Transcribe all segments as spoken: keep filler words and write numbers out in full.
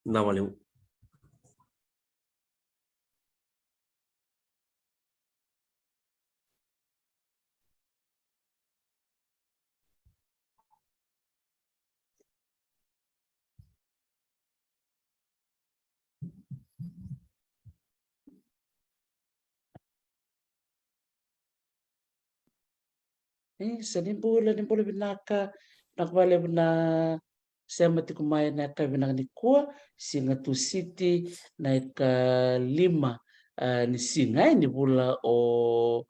Na valeu. E, sa ni bula, ni bula vinaka, vinaka vakalevu na sema tiko mai ena yakavi vinaka nikua, siga Tusiti, na ikalima, a, ni siga, e, ni vula o,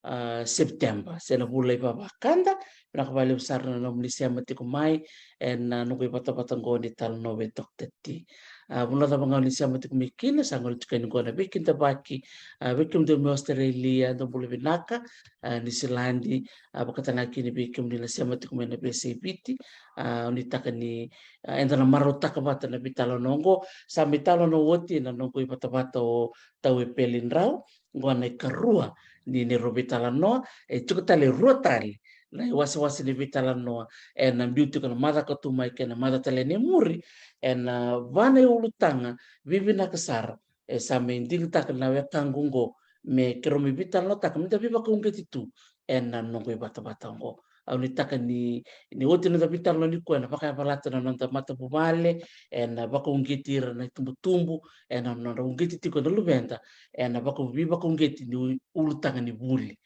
a, September, se na vula ivavakada. Vinaka vakalevu sara na nomuni sema tiko mai ena, a, noqu ivatavata oqo ni Talanoa vei Doctor T. A, vanua cava ga o ni sema tiko mai kina, sa gole tiko yani oqo na veikidavaki, a, vei kemudou mai Australia, dou bula vinaka, a, Niusiladi, a, vakatalega kina vei kemuni na sema tiko mai na veiyasai Viti, a, o ni taka ni, a, eda na marautaka vata na veitalanoa oqo. Sa mai talanoa oti na noqu ivatavata o Tau Epeli Drau, oqo na ikarua ni neirau veitalanoa, e tiko tale e rua tale na iwasewase ni veitalanoa ena biu tiko na macawa ka tu mai kei na macawa tale ni muri, ena va na iulutaga vivinaka sara, e sa mai digitaka na wekaqu oqo me keirau mai veitalanoataka, meda veivakauqeti tu ena noqu ivatavata oqo. Au nuitaka ni, ni oti na noda veitalanoa nikua ena vakayavalata na noda matavuvale, ena vakauqeti ira na itubutubu, ena nodra uqeti tiko na luveda, ena vaka, veivakauqeti ni u-, ulutaga ni vuli.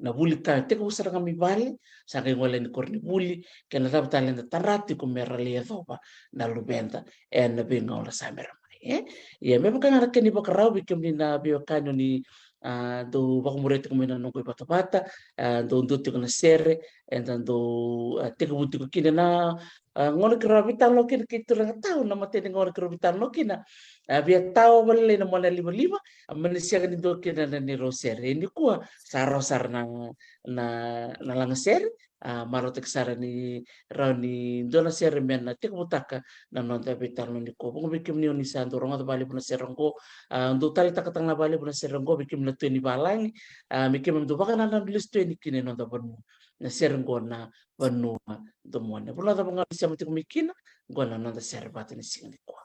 Na vuli ka tekivu sara ga mai vale, sa qai gole ni koronivuli, kei na cava tale eda tara tiko mera lai yacova na luveda ena veigauna sa mera mai, e? Ia, me vaka ga na kena ivakarau vei kemuni na veiwekani o ni, a, dou vakamuria tiko mai na noqu ivatavata, a, dou dua tiko na sere eda dou, a, tekivu tiko kina na, a, gauna keirau veitalanoa kina kei turaga Tau, na imatai ni gauna keirau veitalanoa kina, a, via tawa vakalailai na monalivaliva, a, mani sega ni dua kina na neirau sere. Ia nikua sa rawa sara na, na, na lagasere, a, marautaki sara ni rawa ni dua na sere me na tekivutaka na noda veitalanoa nikua. Vuqa vei kemuni o ni sa dau rogoca vakalevu na sere oqo, a, dau taleitaka tale ga vakalevu na sere oqo vei kemuni na tu e ni valagi, a, me keimami dau vakanananu lesu tu yani kina e noda vanua. Na sere oqo na Vanua Domoni. Vanua cava ga o ni sema tiko mai kina, oqo na noda sere vata ni siga nikua.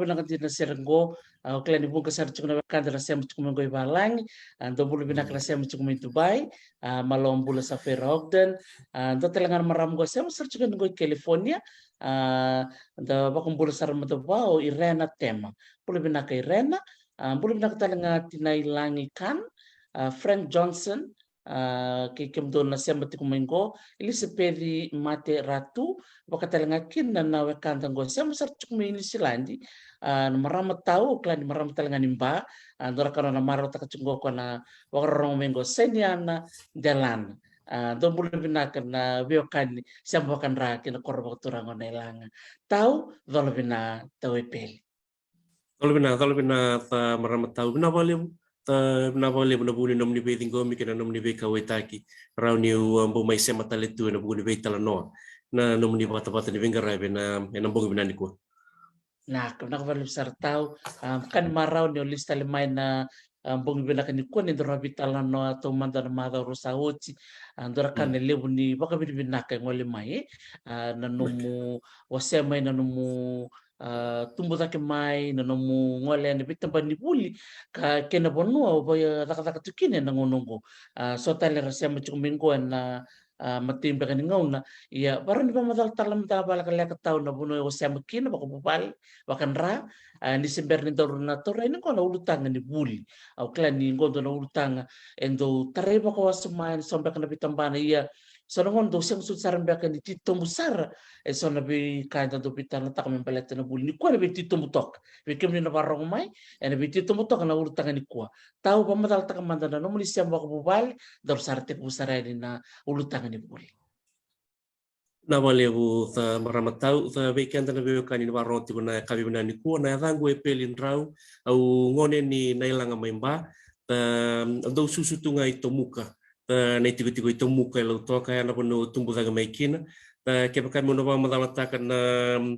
vinaka dina sara qo. A, o kila ni vuqa sara tiko na wekada na sema tiko mai qo i valagi. A, dou bula vinaka na sema tiko mai Dubai. A, malo bula sa Vera Ogden. A, dua tale ga na marama qo sema sara tiko qo i California. A, da vakabula sara mada vua o Irena Tema. Bula vinaka Irena. A, bula vinaka tale ga Tinai Lagi Khan. A, Frank Johnson. A, kei kemudou na sema tiko mai qo, Elisapeci Mate Ratu, vaka tale ga kina na wekada qo sema sara tiko mai Niu Siladi. A, na marama tau, o kila ni marama tale ga ni Ba. A, dou ra kana na marautaka tiko qo ko na vakarorogo mai qo, Seniana Delana. A, dou bula vinaka na veiwekani sema vakadra ki na koro vakaturaga o Nailaga. Tau, cola vina tau Epeli. Cola vina, cola vina ta marama tau. Vina vakalevu, ta vina vakalevu na vuku ni nomuni veiciqomi kei na nomuni veikauwaitaki. Rawa niu, a, bau mai sema tale tu ena vuku ni veitalanoa. Na nomuni vatavata ni veiqaravi ena, ena bogi vina nikua. Na, ka vinaka vakalevu sara tau. A, ka ni marau ni o lesu tale mai na, a, bogi vinaka nikua ni dou ra veitalanoa taumada na macawa rua sa oti. A, dou ra kana levu ni vakavinavinaka e gole mai, e. A, na nomu wasea mai na nomu a, tubu cake mai, na nomu gole ena veitabana ni vuli, ka kei na vanua o vakacakacaka tu kina ena gauna oqo. A, so tale era sema tiko mai qo ena, a, matei beka ni gauna. Ia, varau ni vamacala tale mada vakalekaleka tau na vanua o sema kina, vakavuvale, vakadra, a, ni se bera ni daru na taura yani qo na ulutaga ni vuli. Au kila ni qo dua na ulutaga e dau tarai vakawasoma ena so beka na veitabana, ia, so na gauna dau sega soti sara beka ni titobu sara e so na veika eda dau veitalanoataka me baleta na vuli. Nikua ena veititobu toka. Vei kemuni na vakarorogo mai, ena veititobu toka na ulutaga nikua. Tau vamacalataka mada na nomuni sema vakavuvale, daru sa ra tekivu sara yani na ulutaga ni vuli. Na vakalevu ta marama tau, ta vei keda na veiwekani ni vakarorogo tiko na yakavi vinaka nikua, na yacaqu o Epeli Drau, au gone ni Nailaga mai Ba, ta, au dau susu tu ga i Tomuka. Ta, na itikotiko i Tomuka e Lautoka, ya na vanua au tubu cake mai kina. Ta, kevaka meu na vakamacalataka na,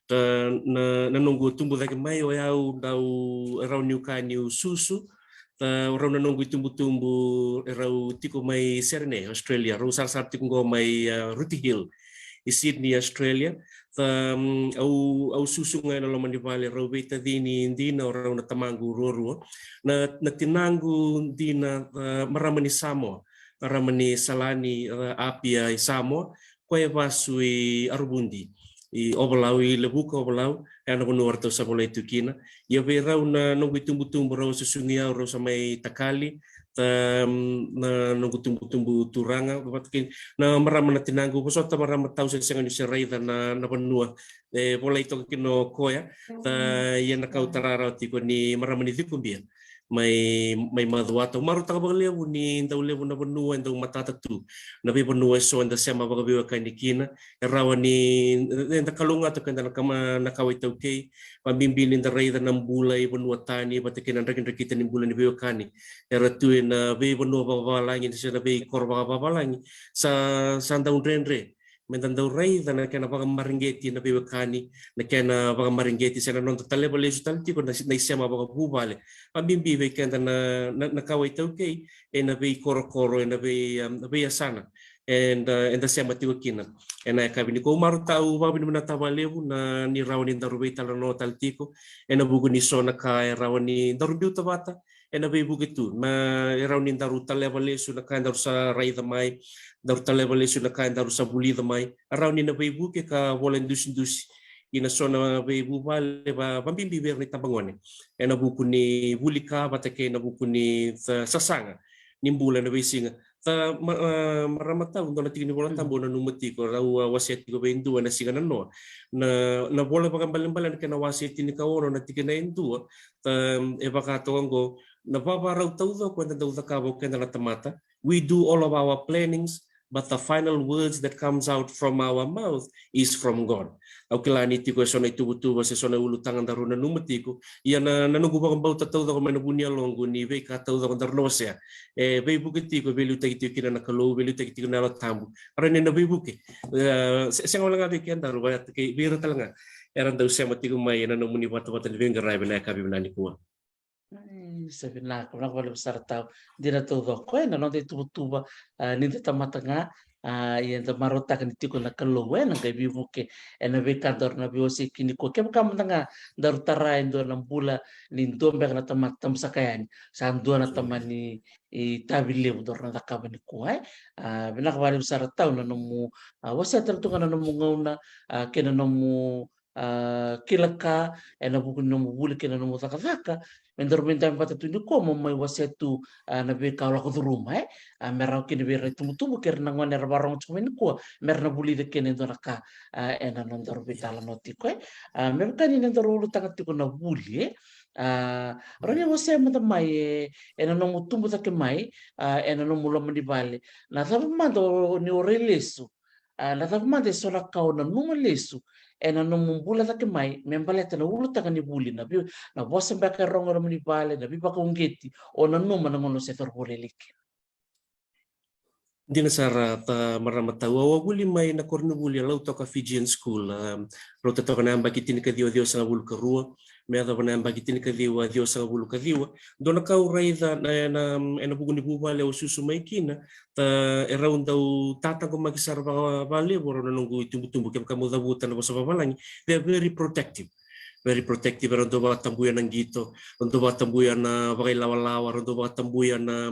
ta, na, na noqu tubu cake mai, o yau dau, e rawa niu kaya niu susu. Ta, o rau na noqu itubutubu, e rau tiko mai Sydney, Australia. Rau sarasara tiko qo mai, a, Rooty Hill, i Sydney, Australia. Ta, mm, au, au susu ga ena loma ni vale, rau veitacini dina o rau na tamaqu ruarua. Na, na tinaqu dina, a, marama ni Samoa, marama ni Salani, a, Apia i Samoa, koya e vasu i Aravudi, i Ovalau, i Levuka, Ovalau, ya na vanua ratou sa volai tu kina. Ia vei rau na noqu itubutubu, rau a susugi au, rau sa mai takali, ta, mm, na noqu tubutubu turaga, vata kei na marama na tinaqu, vosota marama tau se sega ni se raica na, na vanua e volai toka kina o koya, ta, ia na ka au tara rawa tiko ni marama ni Cikobia mai, mai Macuata. Au marautaka vakalevu ni dau levu na vanua e dau matata tu, na veivanua e so eda sema vakaveiwekani kina, e rawa ni, eda kalougata o keda na kama, na kawa iTaukei, vabibi ni da raica na bula i vanua tani, vata kei na drakidrakita ni bula ni veiwekani era tu ena veivanua vakavavalagi, se na veikoro vakavavalagi, sa, sa dau dredre me da dau raica na kena vakamareqeti na veiwekani, na kena vakamareqeti se na noda taleva lesu tale tiko na, na isema vakavuvale. Vabibi vei keda na, na, na kawa iTaukei, ena veikorokoro, ena vei, um, veiyasana eda, eda sema tiko kina. Ena yakavi nikua au marautaka vakavinavinaka vakalevu na ni rawa ni daru veitalanoa tale tiko ena vuku ni so na ka e rawa ni daru biuta vata, ena veivuke tu, na e rawa ni daru taleva lesu na ka e daru sa raica mai, daru taleva lesu na ka e daru sa vulica mai, e rawa ni na veivuke ka vola dusidusi ina so na veivuvale va, vabibi vei ira na itabagone ena vuku ni vuli ka vata kei na vuku ni sa, sasaga ni bula ena veisiga. Ta, ma, a, marama tau, dua na tiki ni Vola Tabu au nanuma tiko, rau a wasea tiko vei dua ena siga nanoa. Na, na Vola Vakaibalebale na kena wase e tinikaono na tikina e dua, ta, e vaka toka oqo, na vavarau taucoko eda dau cakava o keda na tamata. We do all of our plannings, but the final words that comes out from our mouth is from God. Au kila ni tiko e so na ituvatuva se so na ulutaga daru nanuma tiko. Ia na, na noqu vakabauta taucoko mai na vu ni yaloqu ni veika taucoko daru na wasea e veivuke tiko, veiliutaki tiko kina na Kalou, veiliutaki tiko na Yalo Tabu. Era ni na veivuke. E, se, sega wale ga vei kedaru, vata kei vei ira tale ga era dau sema tiko mai ena nomuni vatavata ni veiqaravi ena yakavi vinaka nikua. Mm, sa vinaka, vinaka vakalevu sara tau. Dina taucoko, e, na noda ituvatuva, a, ni da tamata ga, A, ia da marautaka ni tiko na Kalou ena qai veivuke ena veika daru na veiwasei kina nikua. Kevaka mada ga daru tara e dua na bula ni dua beka na tamata tabu saka yani, sa dua na tamani itavi levu daru na cakava nikua, e. A, vinaka vakalevu sara Tau na nomu, a, wasea tale tu ga na nomu gauna, a, kei na nomu, a, kila ka ena vuku ni nomu vuli kei na nomu cakacaka, me daru mai dabe vata tu nikua mo mai wasea tu, a, na veika o lako curuma, e. A, me rawa kina vei ira na itubutubu kei ira na gone era vakarorogo tiko mai nikua, me ra na vulica kina e dua na ka, a, ena nodaru veitalanoa tiko, e. A, me vaka ni na daru ulutaga tiko na vuli, e. A, rawa ni wasea mada mai, e, ena nomu tubu cake mai, a, ena nomu loma ni vale, na cava mada o ni o rai lesu, a, na cava mada eso na ka o nanuma lesu ena nomu bula cake mai me baleta na ulutaga ni vuli, na vei, na vosa beka e rogo e loma ni vale, na veivakauqeti o nanuma na gauna o se cauravou lailai kina? Dina sara, ta marama Tau, au a vuli mai na koronivuli a Lautoka Fijian School, a, rauta toka na yabaki tinikaciwa ciwasagavulu ka rua me yacova na yabaki tinikaciwa ciwasagavulu ka ciwa. Dua na ka au raica na, na, ena vuku ni vuvale au susu mai kina, ta, e rau dau tataqomaki sara vaka, vakalevu rau na noqu itubutubu. Kevaka mo cavuta na vosa vavalagi, they are very protective. Very protective, e rau dau vakatabuya na qito, rau dau vakatabuya na vakailawalawa, rau dau vakatabuya na,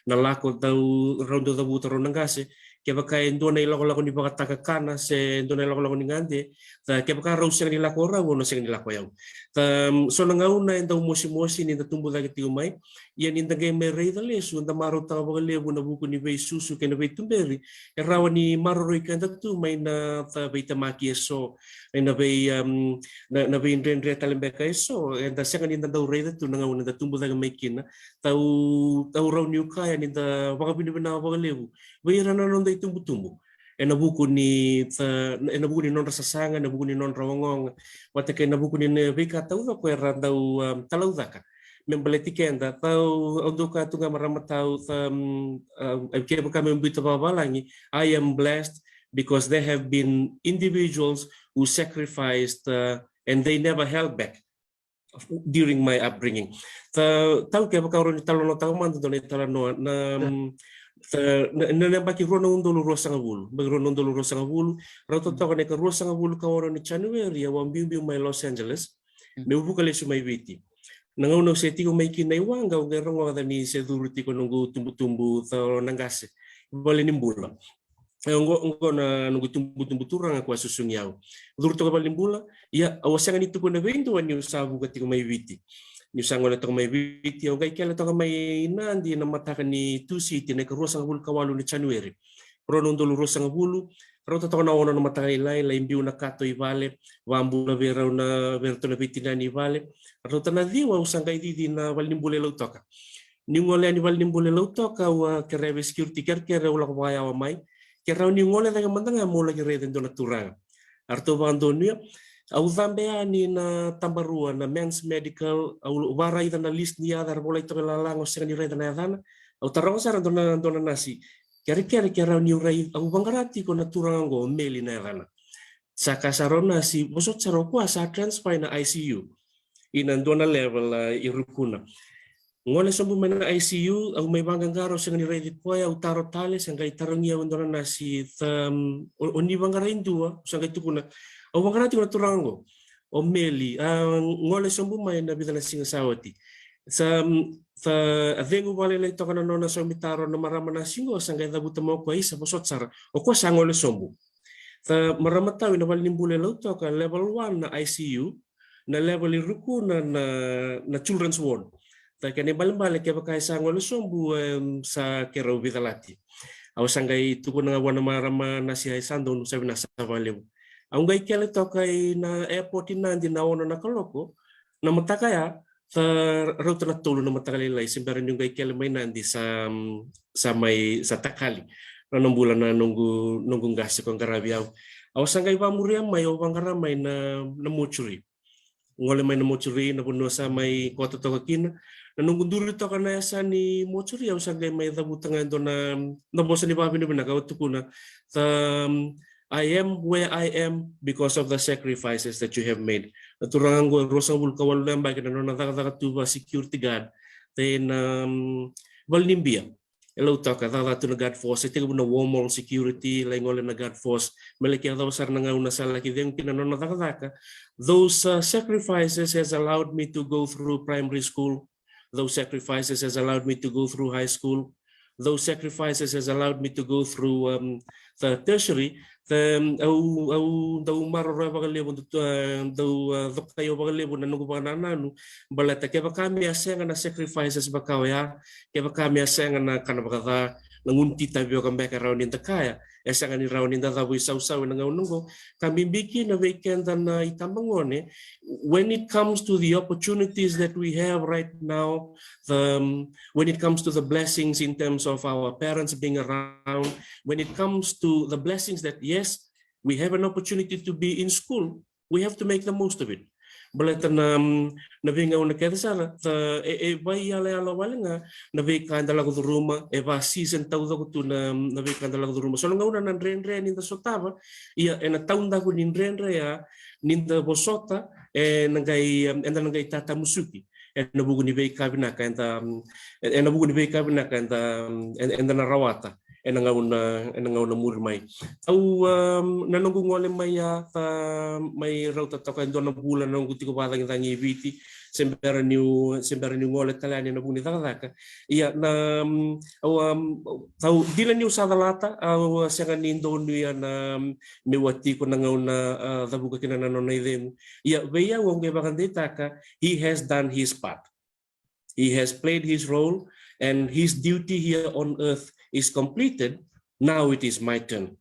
na lako, dau, rau dau cavuta rau na qase. Kevaka e dua na ilakolako ni vakatakakana se dua na ilakolako ni gade, ta, kevaka rau sega ni lako o rau, au na sega ni lako o yau. Ta, so na gauna e dau mosimosi ni da tubu cake tiko mai, ia ni da qai mai raica lesu, da marautaka vakalevu na vuku ni veisusu kei na veituberi e rawa ni maroroi keda tu mai na, ta, veitemaki eso, ena vei, am, na, na veidredre tale beka eso eda sega ni da dau raica tu na gauna eda tubu cake mai kina. Tau, tau rau niu kaya ni da vakavinavinaka vakalevu vei ira na noda itubutubu ena vuku ni, ta, ena vuku ni nodra sasaga, ena vuku ni nodra ogaoga, vata kei na vuku ni veika taucoko era dau, am, talaucaka me baleti keda. Tau, au dau kaya tu ga marama Tau, ta, am, am, kevaka meu biuta vakavalagi, I am blessed because there have been individuals who sacrificed, uh, and they never held back during my upbringing. Ta, Tau, kevaka o rawa ni talanoataka mada dua na italanoa, na, mm, ta, na, na, na yabaki rua na udolu ruasagavulu, yabaki rua na udolu ruasagavulu, rauta toka na ika ruasagavulu ka ono ni January, au a biubiu mai Los Angeles, mm, meu vuka lesu mai Viti. Na gauna au se tiko mai kina i waqa, au qai rogoca ni se curu tiko noqu tubutubu, ta, na qase, vale ni bula. E, oqo, oqo na noqu tubutubu turaga ko a susugi au. Curu toka vale ni bula, ia au a sega ni tukuna vei dua niu sa vuka tiko mai Viti. Niu sa gole toka mai Viti, au qai kele toka mai Nadi na mataka ni Tusiti, na ika ruasagavulu ka walu ni January, rua na udolu ruasagavulu. Rauta toka na ono na mataka lailai, lai biu na kato i vale, vakabula vei rau na, vei ratou na veitinani i vale. Rauta na ciwa au sa qai cici na vale ni bula i Lautoka. Niu gole yani vale ni bula i Lautoka, au a kerea vei security kerekere au lako vakayawa mai, ke rawa niu gole cake mada ga meu laki raica e dua na turaga. A ratou vakadonuya. Au cabe yani na tabarua, na Men's Medical, au vakaraica na list ni yaca era volai toka e lalaga, au sega ni raica na yacana. Au taroga sara dua na, dua na nasi kerekere ke rawa niu rai, au vaqara tiko na turaga oqo, o Meli na yacana. Sa kaya sara o nasi, vosota sara, o koya sa transfer ina I C U, ina dua na level, a, i Rukuna. Gole sobu mai na I C U, au mai vaqaqara, au sega ni raici koya, au taro tale, sa qai tarogi au e dua na nasi, ta, mm, o, o ni vaqara e dua? Au sa qai tukuna, au vaqara tiko na turaga oqo, o Meli. A, gole sobu mai na vica na siga sa oti. Sa, mm, ta, a cegu vakalailai toka na nona saumi taro na marama nasi oqo, sa qai cavuta mai o koya, isa, vosota sara, o koya sa gole sobu. Ta, marama Tau, ina vale ni bula e Lautoka, level one na I C U, na level i Rukuna na, na children's ward. Ta, kena ibalebale kevaka e sa gole sobu, em, sa keirau veicalati. Au sa qai tukuna ga vua na marama nasi, ai, sa donu, sa vinaka sara vakalevu. Au qai kele toka ina airport i Nadi na ono na kaloko na mataka ya, ta, rauta na tolu na mataka lailai se bera niu qai kele mai Nadi, sa, sa mai, sa takali na nona bula na noqu, noqu qase ko qaravi au. Au sa qai vakamuria mai, au vaqara mai na, na mortuary. Gole mai na mortuary, na vanua sa mai koto toka kina. Na noqu duri toka na yasa ni mortuary, au sa qai mai cavuta ga e dua na, na vosa ni vakavinavinaka, au tukuna, ta, I am where I am because of the sacrifices that you have made. Na turaga oqo e ruasagavulu ka walu na yabaki, na nona cakacaka tu vaka security guard, ta, ena, mm, vale ni bia. E lau toka, cakacaka tu na guard force, e tekivu na war mall security, lai gole na guard force, me laki yacova sara na gauna sa laki cegu kina na nona cakacaka. Those uh, sacrifices has allowed me to go through primary school. Those sacrifices has allowed me to go through high school. Those sacrifices has allowed me to go through um, the tertiary. The, um, au, au dau maroroya vakalevu, dau, uh, dau uh, cokai au vakalevu na noqu vakanananu. Baleta kevaka me a sega na sacrifices vaka oya, kevaka me a sega na kana vakaca, na gunu titavi vaka beka e rawa ni da kaya, e sega ni rawa ni da cavu i sausau ena gauna oqo. Ka bibi kina vei keda na itabagone, when it comes to the opportunities that we have right now, the, um, when it comes to the blessings in terms of our parents being around, when it comes to the blessings that, yes, we have an opportunity to be in school, we have to make the most of it. Baleta na, na veigauna kece sara, e, e vaiyalayala wale ga na veika eda lako curuma, e va season taucoko tu na, na veika eda lako curuma. So na gauna na dredre ni da sotava, ia ena taudaku ni dredre ya, ni da vosota, e na qai, eda na qai tatamusuki ena vuku ni veika vinaka eda, ena vuku ni veika vinaka eda, eda na rawata ena gauna, ena gauna muri mai. Au, um, na noqu gole mai ya, ta, mai rauta toka e dua na vula na noqu tiko vakacagicagi i Viti, se bera niu, se bera niu gole tale yani ena vuku ni cakacaka. Ia na, um, au, um, au dina niu sa calata, au sega ni donuya na, um, meu a tiko na gauna a cavuka kina na nona icegu. Ia vei au au qai vakadeitaka, he has done his part. He has played his role and his duty here on earth is completed. Now it is my turn.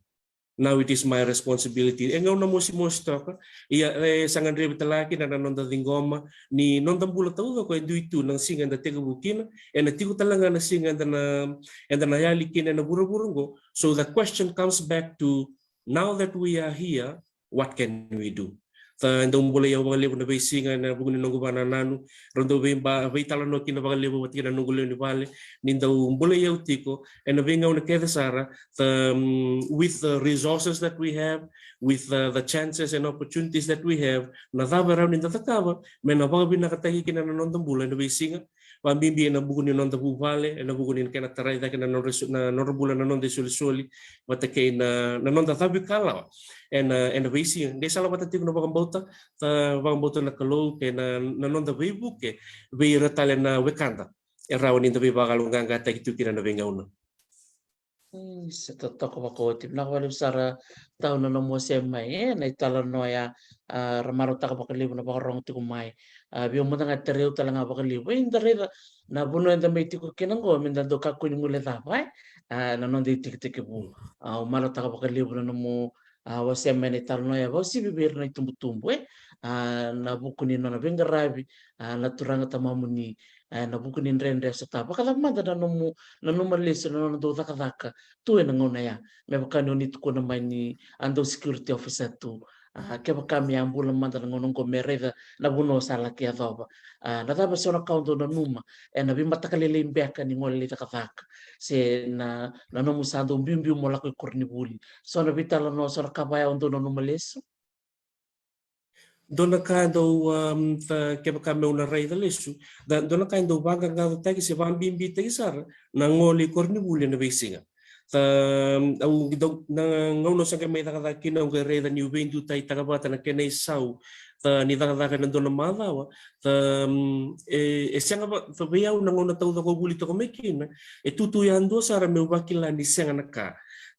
Now it is my responsibility. E gauna mosimosi toka, ia e sa gadrevi tale ga kina na noda ciqoma ni noda bula taucoko e dui tu na siga eda tekivu kina, ena tiko tale ga na siga eda na, eda na yali kina ena vuravura oqo. So the question comes back to, now that we are here, what can we do? Sa dau bolei au vakalevu na veisiga ena vuku ni noqu vakanananu, rau dau veiba, veitalanoa kina vakalevu vata kei na noqu lewe ni vale, ni dau bolei au tiko ena veigauna kece sara, the, um, with the resources that we have, with the, the chances and opportunities that we have, na cava e rawa ni da cakava me na vakavinakataki kina na noda bula ena veisiga, vakabibi ena vuku ni noda vuvale, ena vuku ni kena tarai cake na nodra, na nodra bula na noda isolisoli, vata kei na, na noda cavuikalawa ena, ena veisiga. Qai sala vata tiko na vakabauta, sa vakabauta na Kalou kei na, na noda veivuke vei ira tale na wekada e rawa ni da veivakayaloqaqataki tu kina na veigauna. Sa totoka vakaoti. Vinaka vakalevu sara tau na nomu wasea mai, e, na italanoa ya, a, ra marautaka vakalevu na vakarogo tiko mai. A, vei au mada ga e tarai au tale ga vakalevu. E, da raica na vanua eda mai tiko kina oqo, me da dau kakua ni guilecava, e? A, na noda itekitekivu. A, au marautaka vakalevu na nomu, a, wasea mai na italanoa ya, vakauasivi vei ira na itubutubu, e? A, na vuku ni nona veiqaravi, a, na turaga tamamuni, e, na vuku ni dredre e sotava. Vakacava mada na nomu, na nomu lesu, na nona dau cakacaka tu ena gauna ya, me vaka ni o ni tukuna mai ni a dau security officer tu. A, kevaka me a bula mada na gauna oqo me raica na vanua sa laki yacova. A, na cava so na ka o dau nanuma ena veimataka lailai beka ni gole lai cakacaka, se na, na nomu sa dau biubiu mo lako i koronivuli? So na veitalanoa, so na ka vaya o dau nanuma lesu? Dua na ka dau, um, ta, kevaka meu na raica lesu, da, dua na ka e dau vaqaqacotaki se vabibitaki sara na gole i koronivuli ena veisiga. Ta, um, au dau, na gauna au sa qai mai cakacaka kina, au qai raica niu veidutaitaka vata na kena isau, ta, ni cakacaka ena dua na macawa. Ta, um, e, e sega va, ta, vei au na gauna taucoko au vuli toka mai kina, e tutu yadua sara meu vakila ni sega na ka.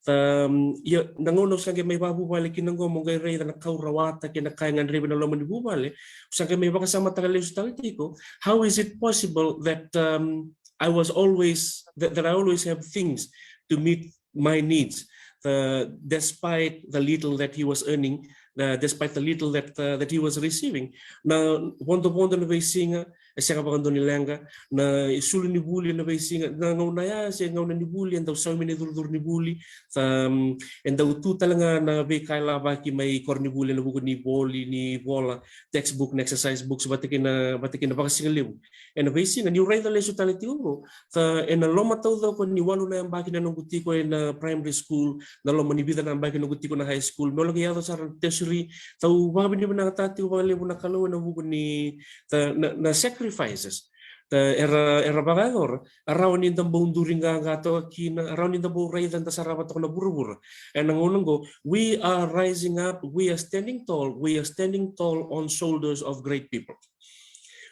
Ta, um, ia, na gauna au sa qai mai vavuvale kina oqo, meu qai raica na ka au rawata kei na ka e gadrevi ena loma ni vuvale, au sa qai mai vakasamataka lesu tale tiko, how is it possible that, um, I was always, that, that I always have things to meet my needs, the, despite the little that he was earning, the, despite the little that, uh, that he was receiving. Na vodovodo na veisiga, e sega vakadua ni leqa, na isulu ni vuli na veisiga, na gauna ya se gauna ni vuli, e dau saumi na icurucuru ni vuli, sa, um, e dau tu tale ga na veika e lavaki mai koronivuli ena vuku ni voli, ni vola, textbook, na exercise books, vata kei na, vata kei na vakasigalevu. Ena veisiga, niu raica lesu tale tiko oqo, sa ena loma taucoko ni walu na yabaki na noqu tiko ena primary school, na loma ni vica na yabaki noqu tiko na high school, meu laki yaco sara na tertiary, sa au vakavinavinakataka tiko vakalevu na Kalou ena vuku ni, sa, na, na sacrifices, Era, era vakayacora, a rawa ni da bau duri qaqa toka kina, a rawa ni da bau raica da sarava toka na vuravura. Ena gauna oqo, we are rising up, we are standing tall, we are standing tall on shoulders of great people.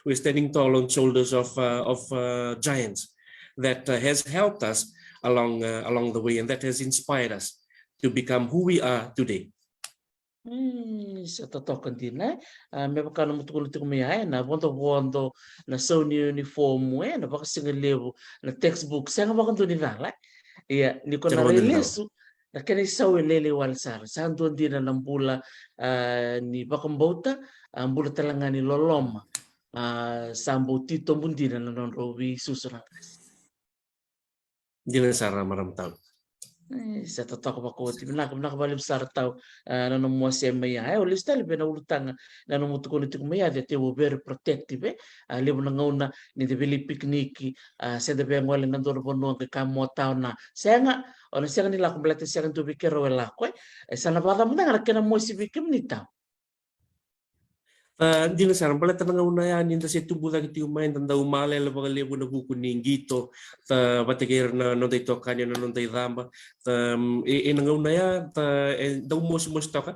We are standing tall on shoulders of, uh, of, uh, giants that, uh, has helped us along, uh, along the way, and that has inspired us to become who we are today. Mm, sa totoka dina, e. A, me vaka na mutukuna tiko mai ya, e, na vodovodo, na sau ni uniform, e, na vakasigalevu, na textbook, sega vakadua ni cala, e. Ia, ni ko na rai lesu, na kena isau e lailai wale sara. Sa dua dina na bula, a, ni vakabauta, a, bula tale ga ni loloma. A, sa bau titobu dina na nodrau veisusu na qase. Dina sara, marama tau. E, sa totoka vakaoti. Vinaka, vinaka vakalevu sara tau, a, na nomu wasea mai ya. E, o lesu tale vei na ulutaga na nomu tukuna tiko mai ya, that they were very protective, e. A, levu na gauna ni da via lai pikiniki, a, se da via gole na dua na vanua qai kaya mo tau na. Sega, o na sega ni lako baleta sega dua vei keirau e lako, e. E, sa na vakacava mada ga na kena mosi vei kemuni tau. A, dina sara, baleta na gauna ya ni da se tubu cake tiko mai, da dau malele vakalevu ena vuku ni qito, ta, vata kei ira na noda itokani, na noda icaba. Ta, e, ena gauna ya, ta, e dau mosimosi toka.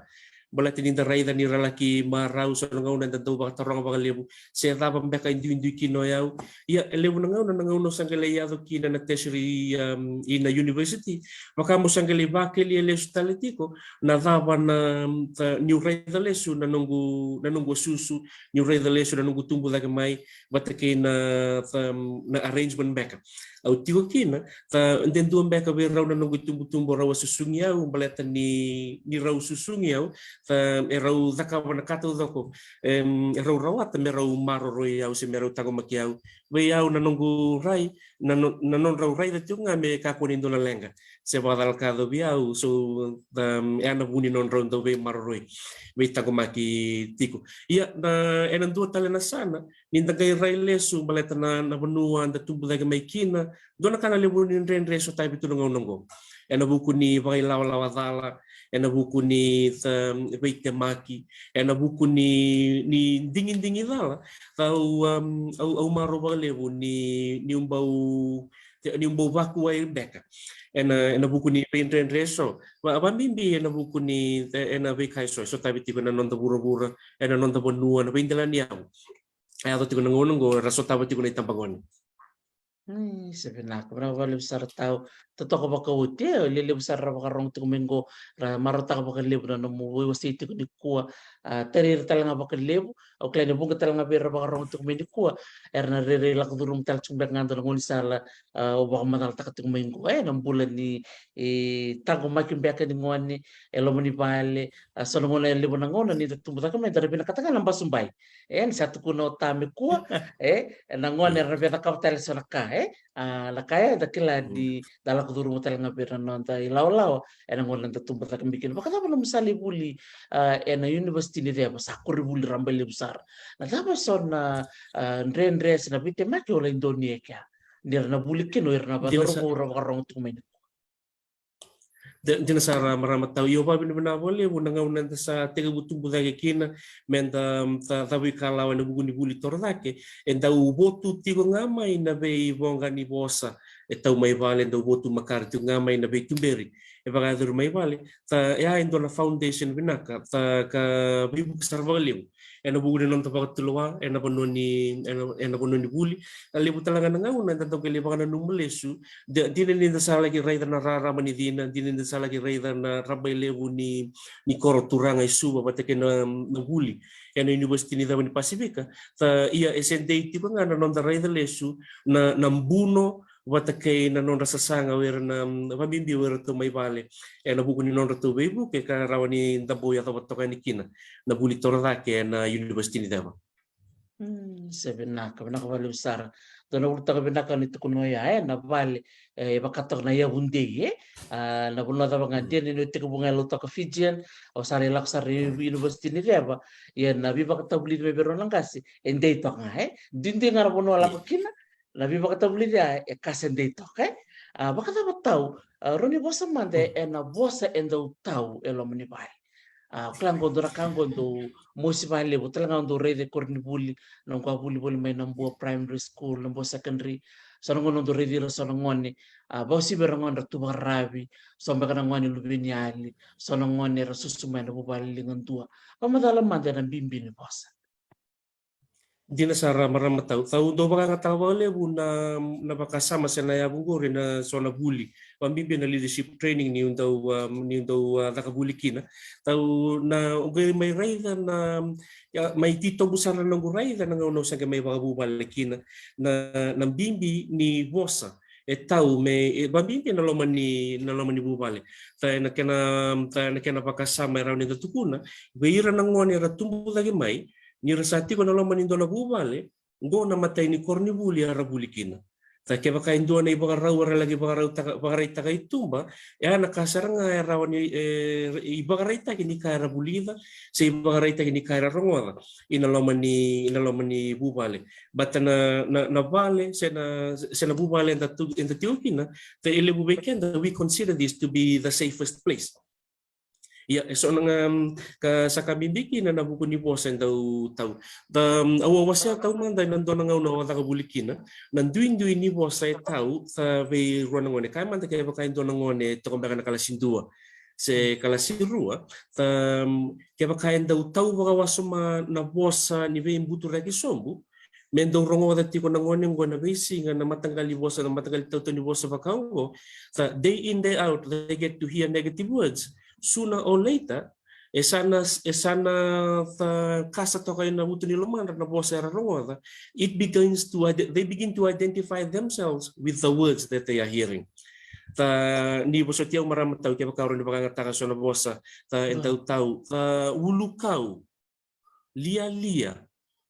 Baleta ni da raica ni ra laki marau, so na gauna eda dau vakataroga vakalevu, se cava beka e duidui kina o yau. Ia, e levu na gauna, na gauna au sa qai lai yaco kina na tertiary, um, i na university, vaka mo sa qai lai vakakelia lesu tale tiko na cava na, um, ta, niu raica lesu na noqu, na noqu susu, niu raica lesu na noqu tubu cake mai, vata kei na, um, na arrangement beka au tiko kina, ta, de dua beka vei rau na noqu itubutubu rau a susugi au, baleta ni, ni rau susugi au, ta, e rau cakava na ka taucoko, em, e rau rawata me rau maroroi au se me rau taqomaki au. Vei au na noqu rai, na no-, na nodrau raica tiko ga me kakua ni dua na leqa se vakacalaka vei au, so, em, e a na vu ni nodrau dau veimaroroi, veitaqomaki tiko. Ia, na, ena dua tale na sana, ni da qai rai lesu, baleta na, na vanua da tubu cake mai kina, dua na ka na levu ni dredre e sotavi tu na gauna oqo. Ena vuku ni vakailawalawa cala, ena vuku ni, ta, veitemaki, ena vuku ni, ni digidigi cala. Au, um, au, au marau vakalevu ni, niu bau, niu bau vakuwai beka. Ena, ena vuku ni veidredre eso. Va, vabibi ena vuku ni, e, ena veika eso, e sotavi tiko ena noda vuravura, ena noda vanua, na veidelaniyavu. E yaco tiko na gauna oqo, era sotava tiko na itabagone. Mm, sa vinaka, vinaka vakalevu sara tau. Totoka vakaoti, e, lelevu sara ra vakarogo tiko mai qo, ra marautaka vakalevu na nomu veiwasei tiko nikua. A, tarai ira tale ga vakalevu, au kila ni vuqa tale ga vei ira ra vakarogo tiko mai nikua, era na rairai lako curuma tale tiko beka ga dua na gaunisala, a, au vakamacalataka tiko mai qo, e, na bula ni, e, taqomaki beka ni gone e loma ni vale, a, so na gauna e levu na gauna ni da tubu cake mai da na vinakata ga na basubai. E, ni sa tukuna o ta me kua, e, na gone era via cakava tale so na ka, e, a, na ka ya da kila ni da lako curuma tale ga vei ira na noda ilawalawa, ena gauna da tubu cake mai kina. Vakacava nomu sa lai vuli, a, ena university ni ceva, sa koronivuli rabailevu sara. Na cava so na, a, dredre se na veitemaki o lai donuya e kea? Ni ra na vuli kina o ira na vacauravou ra vakarogo tiko mai nikua. Di-, dina sara, marama tau. Io, vavinavinaka vakalevu na gauna eda sa tekivu tubu cake kina, me da, mm, ca-, cavuikalawa ena vuku ni vuli torocake, e dau votu tiko ga mai na veivoqa ni vosa, e tau mai vale, e dau votu makare tiko ga mai na veituberi e vakayacori mai vale. Ta, e a e dua na foundation vinaka, ta, ka veivuke sara vakalevu ena vuku ni noda vakatulewa ena vanua ni, ena, ena vanua ni vuli. A levu tale ga na gauna eda dau qai lai vakananuma lesu, di-, dina ni da sa laki raica na rarama ni cina, dina ni da sa laki raica na rabailevu ni, ni koro turaga e Suva vata kei na, na vuli ena University ni Ceva ni Pasifika. Ta, ia e se dei tiko ga na noda raica lesu na, na buno vata kei na nodra sasaga o ira na, mm, vabibi o iratou mai vale ena vuku ni nodratou veivuke ka rawa ni da bau yacova toka yani kina na vuli torocake ena University ni Ceva. Mm, sa vinaka, vinaka vakalevu sara. Dua na ulutaga vinaka ni tukuna oya, e, na vale, e, vakatoka na yavudei, e. A, na vanua cava ga, dina ni o tekivu ga e Lautoka Fijian, o sa rai lako sara i University ni Ceva, ia na veivakatavulici mai vei rau na qase e dei toka ga, e. Duidui ga na vanua lako kina, na veivakatavulici ya e ka se dei toka, e. A, vakacava tau, a, rau ni vosa mada ena vosa e dau tau e loma ni vale. A, kila qo dou ra ka qo dou mosi vakalevu tale ga dou raica e koronivuli, na qo a vuli voli mai na Bua Primary School, na Bua Secondary, so na gone dou raici ira so na gone, a, vakauasivi ira gone ra tu vakaravi, so beka na gone luveniyali, so na gone ra susu mai na vuvale liga dua. Vakamacala mada ena bibi ni vosa. Dina sara marama tau, tau dau vakayagataka vakalevu na, na vakasama se na yavu qori na so na vuli. Vabibi na leadership training niu dau, um, niu dau, uh, caka vuli kina. Tau na qai mai raica na, ya, mai titobu sara na noqu raica na gauna au sa qai mai vakavuvale kina. Na, na bibi ni vosa e tau me, e vabibi na loma ni, na loma ni vuvale. Ta ena kena, ta ena kena vakasama e rawa ni da tukuna vei ira na gone era tubu cake mai, ni ra sa tiko na loma ni dua na vuvale, qo na matai ni koronivuli era vuli kina. Ta kevaka e dua na ivakarau era laki vakarautaka, vakaraitaka i tuba, e a na ka sara ga e rawa ni, e, ivakaraitaki ni ka era vulica, se ivakaraitaki ni ka era rogoca ina loma ni, ina loma ni vuvale. But na, na, na vale, se na, se na vuvale eda tu, eda tiko kina, ta e levu vei keda, we consider this to be the safest place. Ia, e so na ga, um, ka sa ka bibi kina na vuku ni vosa e dau tau. Da, um, au a wasea tau mada ena dua na gauna au a caka vuli kina, na duidui ni vosa e tau, ta vei rua na gone. Kaya mada kevaka e dua na gone toka beka na kalasi dua se kalasi rua, ta, um, kevaka e dau tau vakawasoma na vosa ni veibuturaki sobu, me dau rogoca tiko na gone oqo ena veisiga na mataqali vosa, na mataqali tautau ni vosa vaka oqo, ta day in, day out, they get to hear negative words. Sooner or later, e sa na, e sa na ta kasa toka ena uto ni lomadra na vosa era rogoca. It begins to ide-, they begin to identify themselves with the words that they are hearing. Ta ni vosoti au marama tau, kevaka au rawa ni vakayagataka so na vosa, ta e dau tau, ta ulukau, lialia,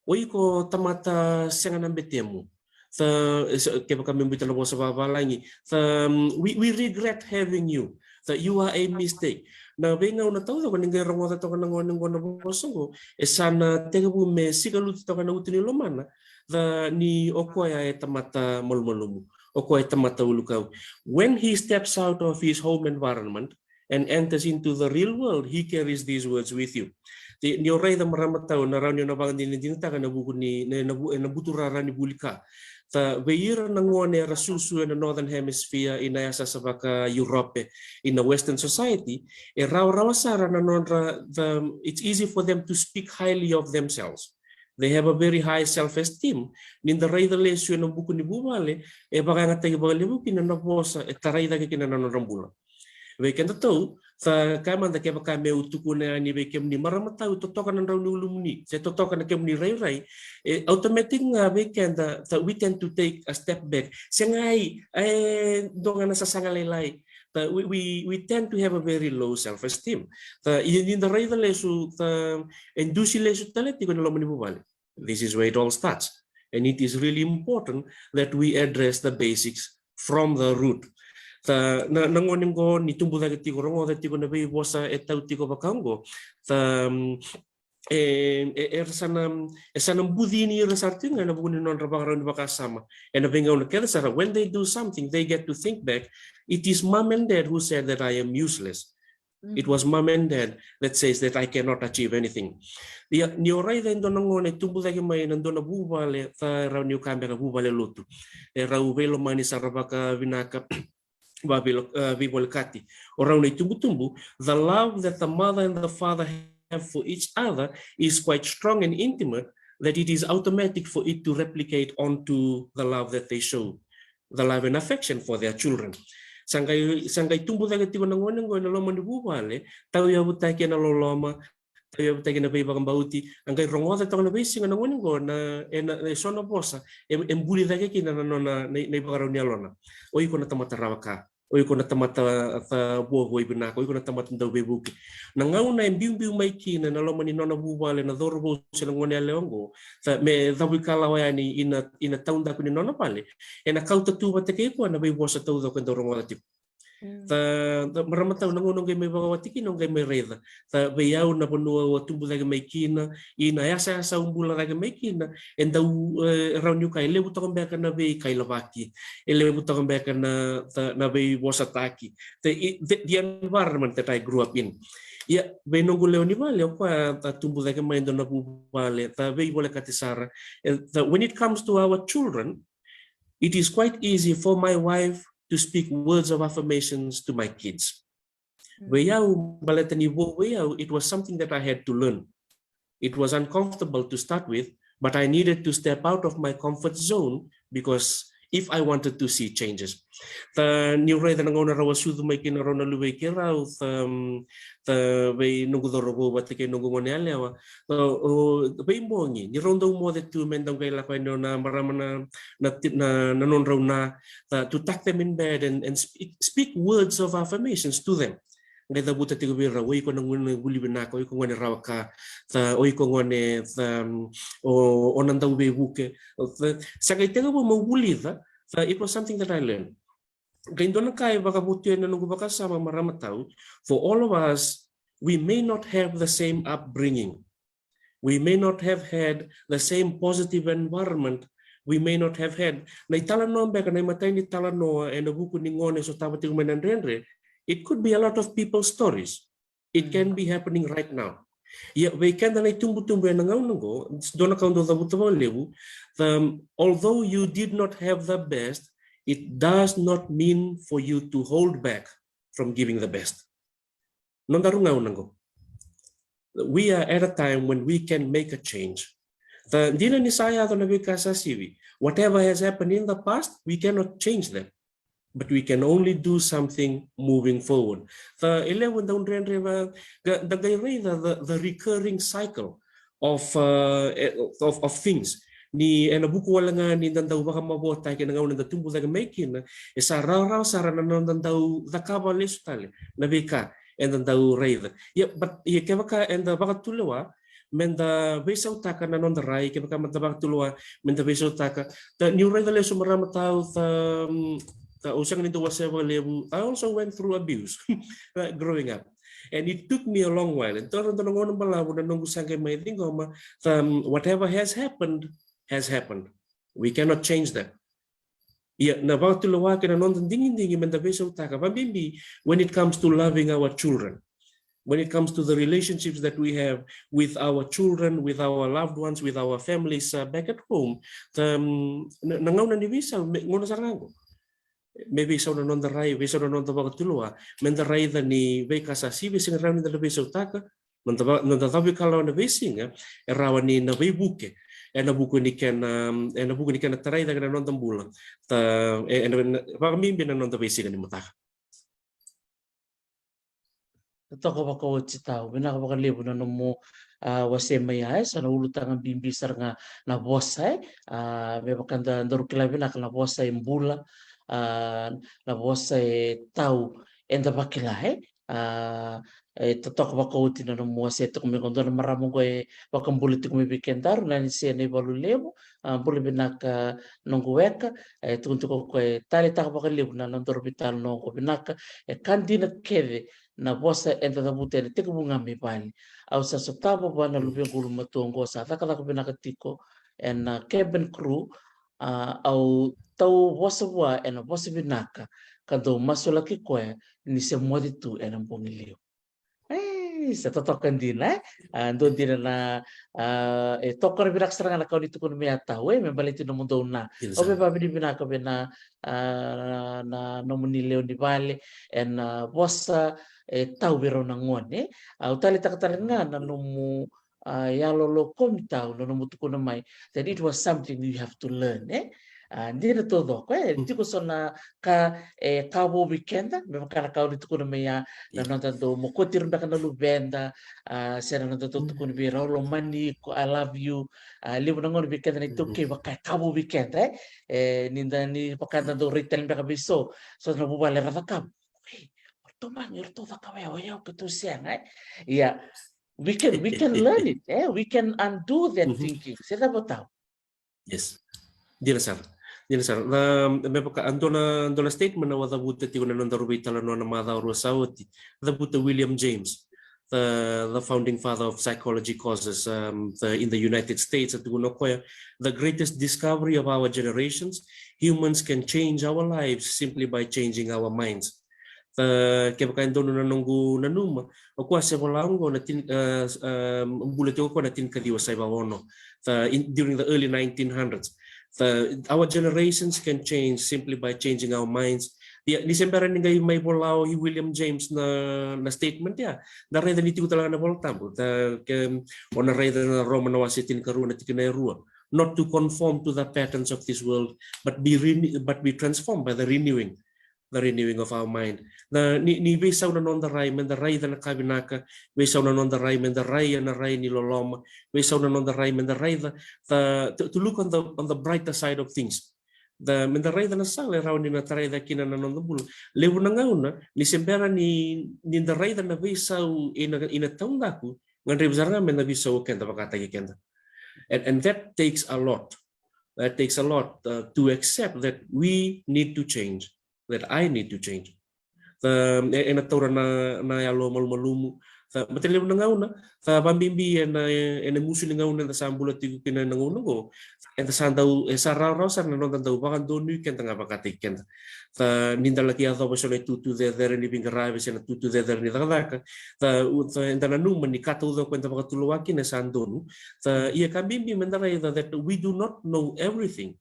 o iko tamata sega na betemu. Ta, e sa, kevaka me biuta na vosa vavalagi, ta, um, we, we regret having you. Ta, you are a mistake. Na veigauna taucoko ni qai rogoca toka na gone oqo na vosa oqo, e sa na tekivu me sikalutu toka na uto ni lomana, ta ni o koya e tamata malumalumu, o koya e tamata ulukau. When he steps out of his home environment and enters into the real world, he carries these words with you. Ni o raica marama tau, na rawa ni o na vakadinadinataka na vuku ni, na, na vu-, na buturara ni vuli ka. Ta vei ira na gone era susu ena Northern Hemisphere, ina yasayasa vaka Europe, ina Western society, e rawarawa sara na nodra, the, it's easy for them to speak highly of themselves. They have a very high self-esteem. Ni da raica lesu ena vuku ni vuvale, e vakayagataki vakalevu kina na vosa e tarai cake kina na nodra bula. Vei keda tau, sa kaya mada kevaka meu tukuna yani vei kemuni marama tau, totoka na drau ni ulumuni, se totoka na kemuni rairai, e automatic ga vei keda, sa we tend to take a step back. Segai, e dua ga na sasaga lailai. Sa we, we, we tend to have a very low self-esteem. Sa i, ni da raica lesu, sa e dusi lesu tale tiko ena loma ni vuvale. This is where it all starts. And it is really important that we address the basics from the root. Sa na, na gone oqo ni tubu cake tiko, rogoca tiko na veivosa e tau tiko vaka oqo. Sa, um, e, e, era sa na, e sa na bucini ira sara tiko ga ena vuku ni nodra vakarau ni vakasama. Ena veigauna kece sara, when they do something, they get to think back, it is mom and dad who said that I am useless. It was mom and dad that says that I cannot achieve anything. Ia, ni o raica e dua na gone e tubu cake mai ena dua na vuvale, sa e rawa niu kaya beka vuvale lotu. E rau veilomani sara vakavinaka, vavilo-, e, veivolekati. O rau na itubutubu, the love that the mother and the father have for each other is quite strong and intimate, that it is automatic for it to replicate onto the love that they show, the love and affection for their children. Sa qai, sa qai tubu cake tiko na gone oqo ena loma ni vuvale, tauyavutaki ena loloma, tauyavutaki ena veivakabauti, a qai rogoca toka na veisiga na gone oqo na, ena, e so na vosa e, e buli cake kina na nona, na, na ivakarau ni yalona. O iko na tamata rawa ka. O iko na tamata, sa vuavuai vinaka, o iko na tamata dau veivuke. Na gauna e biubiu mai kina ena loma ni nona vuvale na cauravou se na gone yalewa oqo, sa me cavuikalawa yani ina, ina taudaku ni nona vale, ena kauta tu vata kei koya na veivosa taucoko e dau rogoca tiko. Sa, sa marama tau, na gauna o qai mai vakawati kina, o qai mai raica. Sa vei au na vanua au a tubu cake mai kina, ina yasayasa au bula cake mai kina, e dau, e, rawa niu kaya, e levu toka beka na veikailavaki, e levu toka beka na, sa, na veivosataki. The, the, the environment that I grew up in. Ia, vei noqu lewe ni vale, o koya a tubu cake mai dua na vuvale, a veivolekati sara. And the, when it comes to our children, it is quite easy for my wife to speak words of affirmations to my kids. Vei au, baleta ni vo vei au, it was something that I had to learn. It was uncomfortable to start with, but I needed to step out of my comfort zone because if I wanted to see changes. Ta niu raica na gauna rau a sucu mai kina rau na luvei keirau, ta, ta vei noqu cauravou vata kei noqu gone yalewa. Ta, o, veibogi, ni rau dau moce tu me dau qai lako yani na marama na, na, na, na nodrau na, ta, to tuck them in bed and, and speak, speak words of affirmations to them. Qai cavuta tiko vei rau, o iko na gone vuli vinaka, o iko gone rawa ka, ta, o iko gone, ta, o, o na dau veivuke. Ta, sa qai tekivu meu vulica, ta, it was something that I learned. Qai dua na ka e vakavotu ena noqu vakasama, marama tau, for all of us, we may not have the same upbringing. We may not have had the same positive environment. We may not have had, na italanoa beka, na imatai ni talanoa ena vuku ni gone e sotava tiko mai na dredre. It could be a lot of people's stories. It can be happening right now. Ia, vei keda na itubutubu ena gauna oqo, dua na ka au dau cavuta vakalevu, the, although you did not have the best, it does not mean for you to hold back from giving the best. Nodaru gauna oqo. We are at a time when we can make a change. Ta, dina ni sa yaco na veika sa sivi. Whatever has happened in the past, we cannot change that. But we can only do something moving forward. Ta, e levu dau dredre va, ga, da qai raica the, the recurring cycle of, uh, eh, of, of things. Ni ena vuku wale ga ni da dau vakamavoataki ena gauna da tubu cake mai kina, e sa rawarawa sara na noda dau cakava lesu tale na veika eda dau raica. Ia, but, ia kevaka eda vakatulewa me da veisautaka na noda rai, kevaka me da vakatulewa me da veisautaka. Ta, niu raica lesu, marama tau, ta, mm, ta, au sega ni dau wasea vakalevu. I also went through abuse, right, growing up. And it took me a long while. E dua na gauna balavu na noqu sa qai mai ciqoma, ta, mm, whatever has happened, has happened. We cannot change that. Ia, na vakatulewa kei na noda digidigi me da veisautaka, vabibi when it comes to loving our children. When it comes to the relationships that we have with our children, with our loved ones, with our families, uh, back at home, ta, mm, na, na gauna ni veisau, me, gauna sara ga oqo. Me veisau na noda rai, veisau na noda vakatulewa, me da raica ni veika sa sivi e sega ni rawa ni da na veisautaka, noda va-, noda cavuikalawa ena veisiga e rawa ni na veivuke ena vuku ni kena, ena vuku ni kena tarai cake na noda bula. Ta, e, ena, ena, vakabibi na noda veisiga ni mataka. Totoka vakaoti tau, vinaka vakalevu na nomu, a, wasea mai ya, e sa na ulutaga bibi sara ga na vosa, e, a, me vaka da, daru kila vinaka na vosa e bula, a, na vosa e tau, eda vakila, e, a, e totoka vakaoti na nomu wasea tiko mai qo. Dua na marama qo e vakabula tiko mai vei kedaru, na ni se na ivalu levu, a, bula vinaka noqu weka, e tukuna tiko o koya e taleitaka vakalevu na nodaru veitalanoa qo, vinaka, e ka dina kece na vosa eda cavuta ena tekivu ga mai vale. Au sa sotava vua na luvequ ulumatua qo sa cakacaka vinaka tiko ena cabin crew, a, au tau vosa vua ena vosa vinaka ka dau masulaki koya ni se moce tu ena bogi levu. E, sa totoka dina, e? A, dua dina na, a, e tokona vinaka sara ga na ka o ni tukuna mai ya tau, e, me baleti nomudou na. Au via vakavinavinaka vei na, a, na nomuni lewe ni vale ena vosa e tau vei rau na gone. Au taleitaka tale ga na nomu, a, yalolokomi tau, na nomu tukuna mai that it was something you have to learn, e? A, dina taucoko, e, tiko so na ka e ka vou vei keda, me vaka na ka o ni tukuna mai ya, na noda dau mokoti ira beka na luveda, a, se na noda dau tukuna vei rau, lomani iko, I love you. A, levu na gauna vei keda na iTaukei vaka e ka vou vei keda, e? E, ni da, ni vaka da dau rai tale beka vei so, so na vuvale era cakava. Ei, o ratou magi, o ratou cakava ya, o yau keitou sega, e? Ia, we can, we can learn it, e? We can undo that thinking. Se cava tau? Yes. Dina sara. Dina sara. Na, me vaka, a, dua na, dua na statement au a cavuta tiko na nodaru veitalanoa na macawa rua sa oti. Cavuta William James, the, the founding father of psychology courses, um, the, in the United States, a tukuna o koya, the greatest discovery of our generations, humans can change our lives simply by changing our minds. Ta kevaka e donu na noqu nanuma, o koya se vola oqo na tin, uh, uh, bula tiko o koya na tinikaciwa saiva ono, ta in, during the early nineteen hundreds. Ta, our generations can change simply by changing our minds. Ia, ni se bera ni qai mai vola o William James na, na statement ya, da raica ni tiko tale ga na iVola Tabu. Ta, ke, o na raica na Roma na wase tinikarua na tikina e rua. Not to conform to the patterns of this world, but be renew, but be transformed by the renewing, the renewing of our mind. Na, ni, ni veisau na noda rai me da raica na ka vinaka, veisau na noda rai me da rai ena rai ni loloma, veisau na noda rai me da raica, the, to, to look on the, on the brighter side of things. The, me da raica na sala e rawa ni na tarai cake kina na noda bula. Levu na gauna, ni se bera ni, ni da raica na veisau ina, ina taudaku, gadrevi sara ga me na veisau o keda vakataki keda. And, and that takes a lot. That takes a lot, uh, to accept that we need to change, that I need to change. Ta, e, ena taura na, na yalo malumalumu. Ta, baleta levu na gauna, ta, vabibi ena, ena musu ni gauna eda sa bula tiko kina ena gauna oqo. Eda sa dau, e sa rawarawa sara na noda dau vakadonui keda ga vakataki keda. Ta, ni da laki yacova eso na itutu cecere ni veiqaravi se na tutu cecere ni cakacaka. Ta, u, ta, eda nanuma ni ka taucoko eda vakatulewa kina e sa donu. Ta, ia ka bibi me da raica that we do not know everything.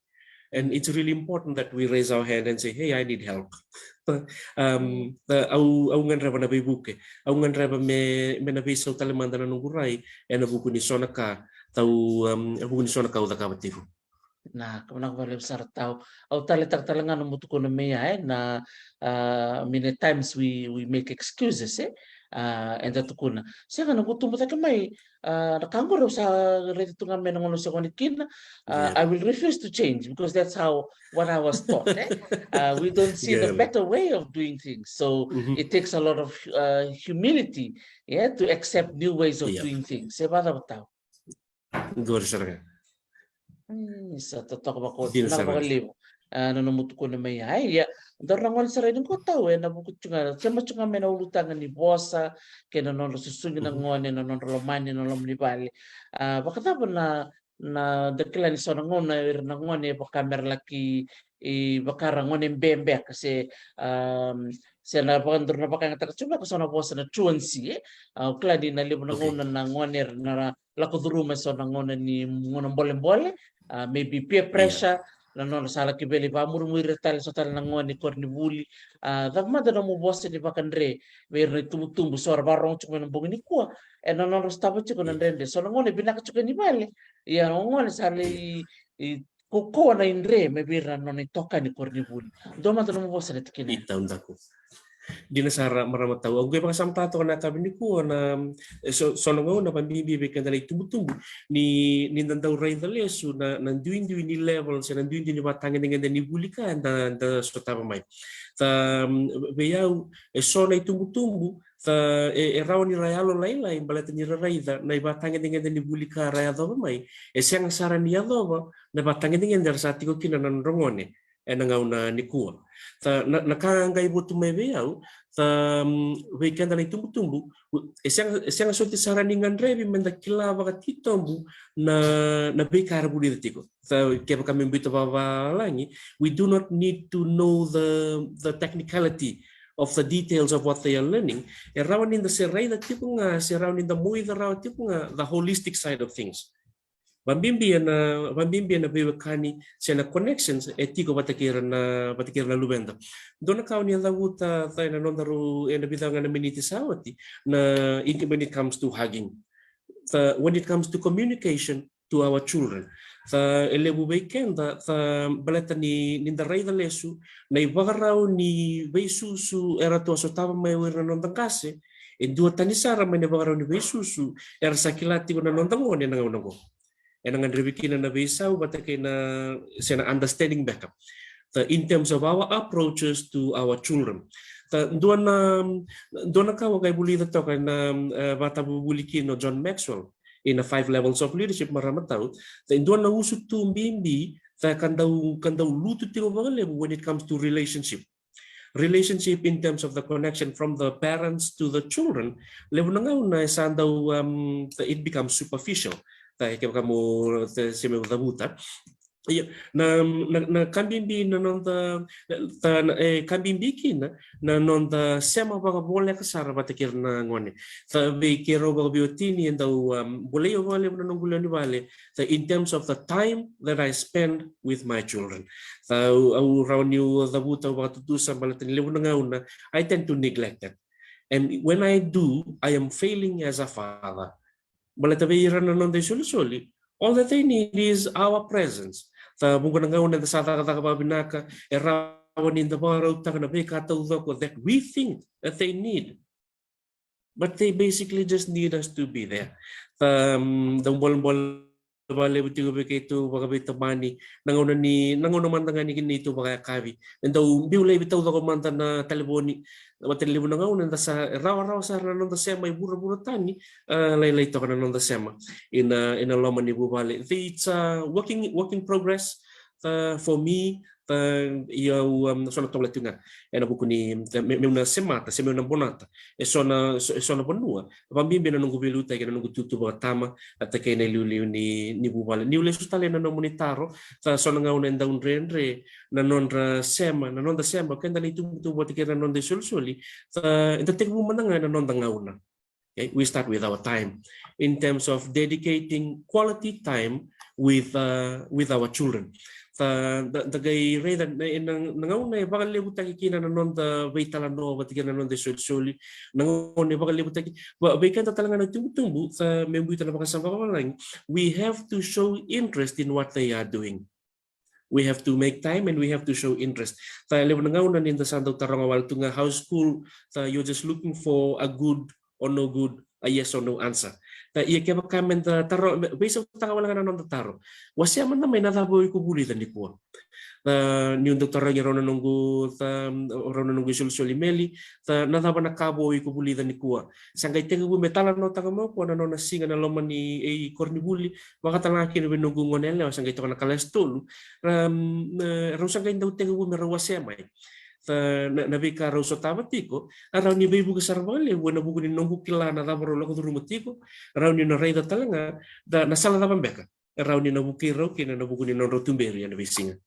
And it's really important that we raise our hand and say, "Hey, I need help." Um, ta, au, au gadreva na veivuke. Au gadreva me, me na veisau tale mada na noqu rai ena vuku ni so na ka, tau, um, vuku ni so na ka au cakava tiko. Na, ka vinaka vakalevu sara tau. Au taleitaka tale ga na nomu tukuna mai ya, e, na, uh, many times we, we make excuses, e? Uh, eda tukuna. Sega, noqu tubu cake mai, uh, na ka qori au sa raica tu ga mai na gauna au se gone kina. Uh, I will refuse to change because that's how, what I was taught, e? Uh, we don't see the better way of doing things. So it takes a lot of, uh, humility, yeah, to accept new ways of doing things. Se vacava tau? Qori sara ga. Mm, sa totoka vakaoti, vinaka vakalevu. Ah, na nomu tukuna mai ya. Ia, daru na gone sara ni qo tau, ena vuku tu ga, sema tu ga mai na ulutaga ni vosa, kei na nodra susugi na gone, na nodra lomani, na loma ni vale. Ah, vakacava na, na da kila ni so na gauna, ira na gone, vaka mera laki, e, vaka ra gone bebeka, se, um, se na vakadru na vakayagataka tu beka so na vosa na truancy, e? Ah, au kila ni na levu na gauna na gone era na lako curuma e so na gauna ni gauna bolebole, ah, maybe peer pressure, na nodra sa laki via lai vakamurimuri ira tale so tale na gone koronivuli. Ah, cava mada nomu vosa ni vakadre vei ira na itubutubu so ra vakarogo tiko mai na bogi nikua, ena nodra sotava tiko na dredre. So na gone vinaka tiko ni vale, ia na gone sa lai, i, kaukauwa na idre mai vei ira na nona itokani koronivuli. Dua mada nomu vosa na tikina. I taudaku. Dina sara, marama tau. Au qai vakasamataka toka na yakavi nikua na, e, so, so na gauna vakabibi vei keda na itubutubu ni, ni da dau raica lesu na, na duidui ni level se na duidui ni vatagedegede ni vuli ka da, da sotava mai. Ta, mm, vei au, e so na itubutubu, ta, e, e rawa ni ra yalolailai baleta ni ra raica na ivatagedegede ni vuli ka ra yacova mai. E sega sara ni yacova na ivatagedegede era sa tiko kina na nodra gone ena gauna nikua. Ta, na, na ka qai votu mai vei au, ta, mm, vei keda na itubutubu, e sega, e sega soti sara ni gadrevi me da kila vakatitobu na, na veika era vulica tiko. Ta, kevaka me biuta vakavalagi, we do not need to know the, the technicality of the details of what they are learning. E rawa ni da se raica tiko ga, se rawa ni da moica rawa tiko ga the holistic side of things. Vakabibi ena, vakabibi ena veiwekani se na connections e tiko vata kei ira na, vata kei ira na luveda. Dua na ka o ni a cavuta, ta, ena nodaru, ena vica ga na miniti sa oti, na, it, when it comes to hugging. Ta, when it comes to communication to our children. Ta, e levu vei keda, ta, baleta ni, ni da raica lesu na ivakarau ni veisusu eratou a sotava mai o ira na noda qase, e duatani sara mai na ivakarau ni veisusu era sa kila tiko na noda gone ena gauna oqo. Ena gadrevi kina na veisau vata kei na, se na understanding beka. Ta, in terms of our approaches to our children. Ta, dua na, dua na ka au qai vulica toka ena, e, vakatavuvuli kina o John Maxwell ena Five Levels of Leadership, marama tau. Ta, dua na usutu bibi, ta, ka dau, ka dau lutu tiko vakalevu when it comes to relationship. Relationship in terms of the connection from the parents to the children, levu na gauna e sa dau, um, it becomes superficial. Ta, kevaka mo, ta, se meu cavuta. Ia, na, na, na ka bibi na noda, ta, na, e, ka bibi kina na noda sema vakavoleka sara vata kei ira na gone. Ta vei keirau vakaveiwatini e dau, um, bolei au vakalevu na noqu lewe ni vale, ta in terms of the time that I spend with my children. Ta au, au rawa niu cavuta, au vakatutusa baleta ni levu na gauna I tend to neglect it. And when I do, I am failing as a father. Baleta vei ira na noda isolisoli, all that they need is our presence. Ta vuqa na gauna eda sa cakacaka vakavinaka, e rawa ni da vakarautaka na veika taucoko that we think that they need. But they basically just need us to be there. Ta, um, dau bolebole vakalevu tiko vei keitou vakaveitamani na gauna ni, na gauna mada ga ni neitou vakayakavi. E dau biu laivi taucoko mada na talevoni. Vata levu na gauna eda sa rawarawa sara na noda sema i vuravura tani, a, lailai toka na noda sema ina, ina loma ni vuvale. It's a working, work in progress, ta, for me, ta, ia au, um, so na tovolea tu ga ena vuku ni, ta, me, meu na semata, se meu na bonata e so na, so, e so na vanua. Vakabibi na noqu veiliutaki, na noqu tutu vakatama, a, ta kei na iliuliu ni, ni vuvale. Niu lesu tale na nomuni taro, ta, so na gauna e dau dredre na nodra sema, na noda sema, keda na itubutubu vata kei na noda isolisoli, ta, eda tekivu mada ga na noda gauna. Okay, we start with our time in terms of dedicating quality time with, uh, with our children. Ta, da, da qai raica na, na, na gauna e vakalevutaki kina na noda veitalanoa vata kei na noda isolisoli, na gauna e vakalevutaki, va, vei keda tale ga na itubutubu, ta, me biuta na vakasama vakavalagi, we have to show interest in what they are doing. We have to make time and we have to show interest. Ta levu na gauna ni da sa dau taroga wale tu ga how's school, ta, you're just looking for a good or no good, a yes or no answer. Ta ia kevaka me da taro, me, veisautaka wale ga na noda taro. Wasea mada mai na cava o iko vulica nikua. Ta niu dau tarogi rau na noqu, ta, rau na noqu isolisoli, Meli, ta, na cava na ka vou o iko vulica nikua? Sa qai tekivu me talanoataka mai o koya na nona siga na loma ni, e, koronivuli, vaka tale ga kina vei noqu gone yalewa sa qai toka na kalasi tolu. Ra, mm, e, rau sa qai dau tekivu me rau wasea mai. Ta, na, na veika rau sotava tiko, a rawa ni veivuke sara vakalevu ena vuku ni noqu kila na cava rau lako curuma tiko, rawa niu na raica tale ga, ta, na sala cava beka e rawa ni na vukei rau kina ena vuku ni nodrau tuberi ena veisiga.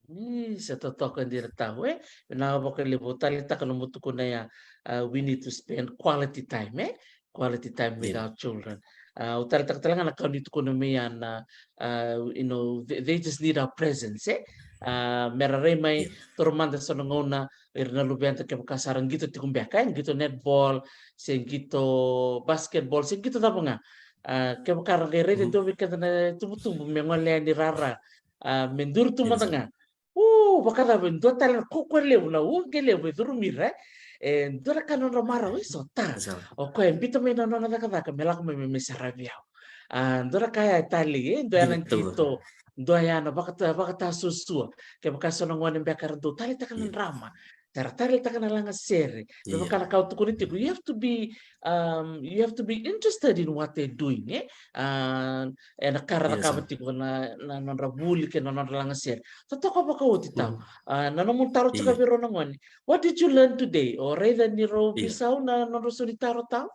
Ni sa totoka dina tau, e? Vinaka vakalevu, au taleitaka nomu tukuna ya, a, we need to spend quality time, e? Quality time with our children. A, au taleitaka tale ga na ka ni tukuna mai ya na, a, you know, they, they just need our presence, e? A, me ra rai mai, toro mada so na gauna, ira na luveda kevaka sa ra qito tiko beka, e? Qito netball, se qito basketball, se qito cava ga. A, kevaka ra qai raica e dua vei keda na itubutubu me gole yani rara, a, me duri tu mada ga. U, vakacava e dua tale na kaukaua levu, na uqe levu e curumi ira, e? E dua na ka nodra marau, e, sota. O koya e biuta mai na nona cakacaka me lako mai me, me saravi au. A, dua na ka ya e talei, e, dua ya na qito, dua ya na vakata, vakatasuasua. Kevaka so na gone beka era dau taleitaka na drama, era taleitaka na lagasere. Me vaka na ka au tukuna tiko, you have to be, um, you have to be interested in what they're doing, e? A, ena ka ra cakava tiko, na, na nodra vuli kei na nodra lagasere. Totoka vakaoti tau. A, na nomu taro tiko vei rau na gone, what did you learn today? O raica ni rau veisau na nodra sau ni taro tau?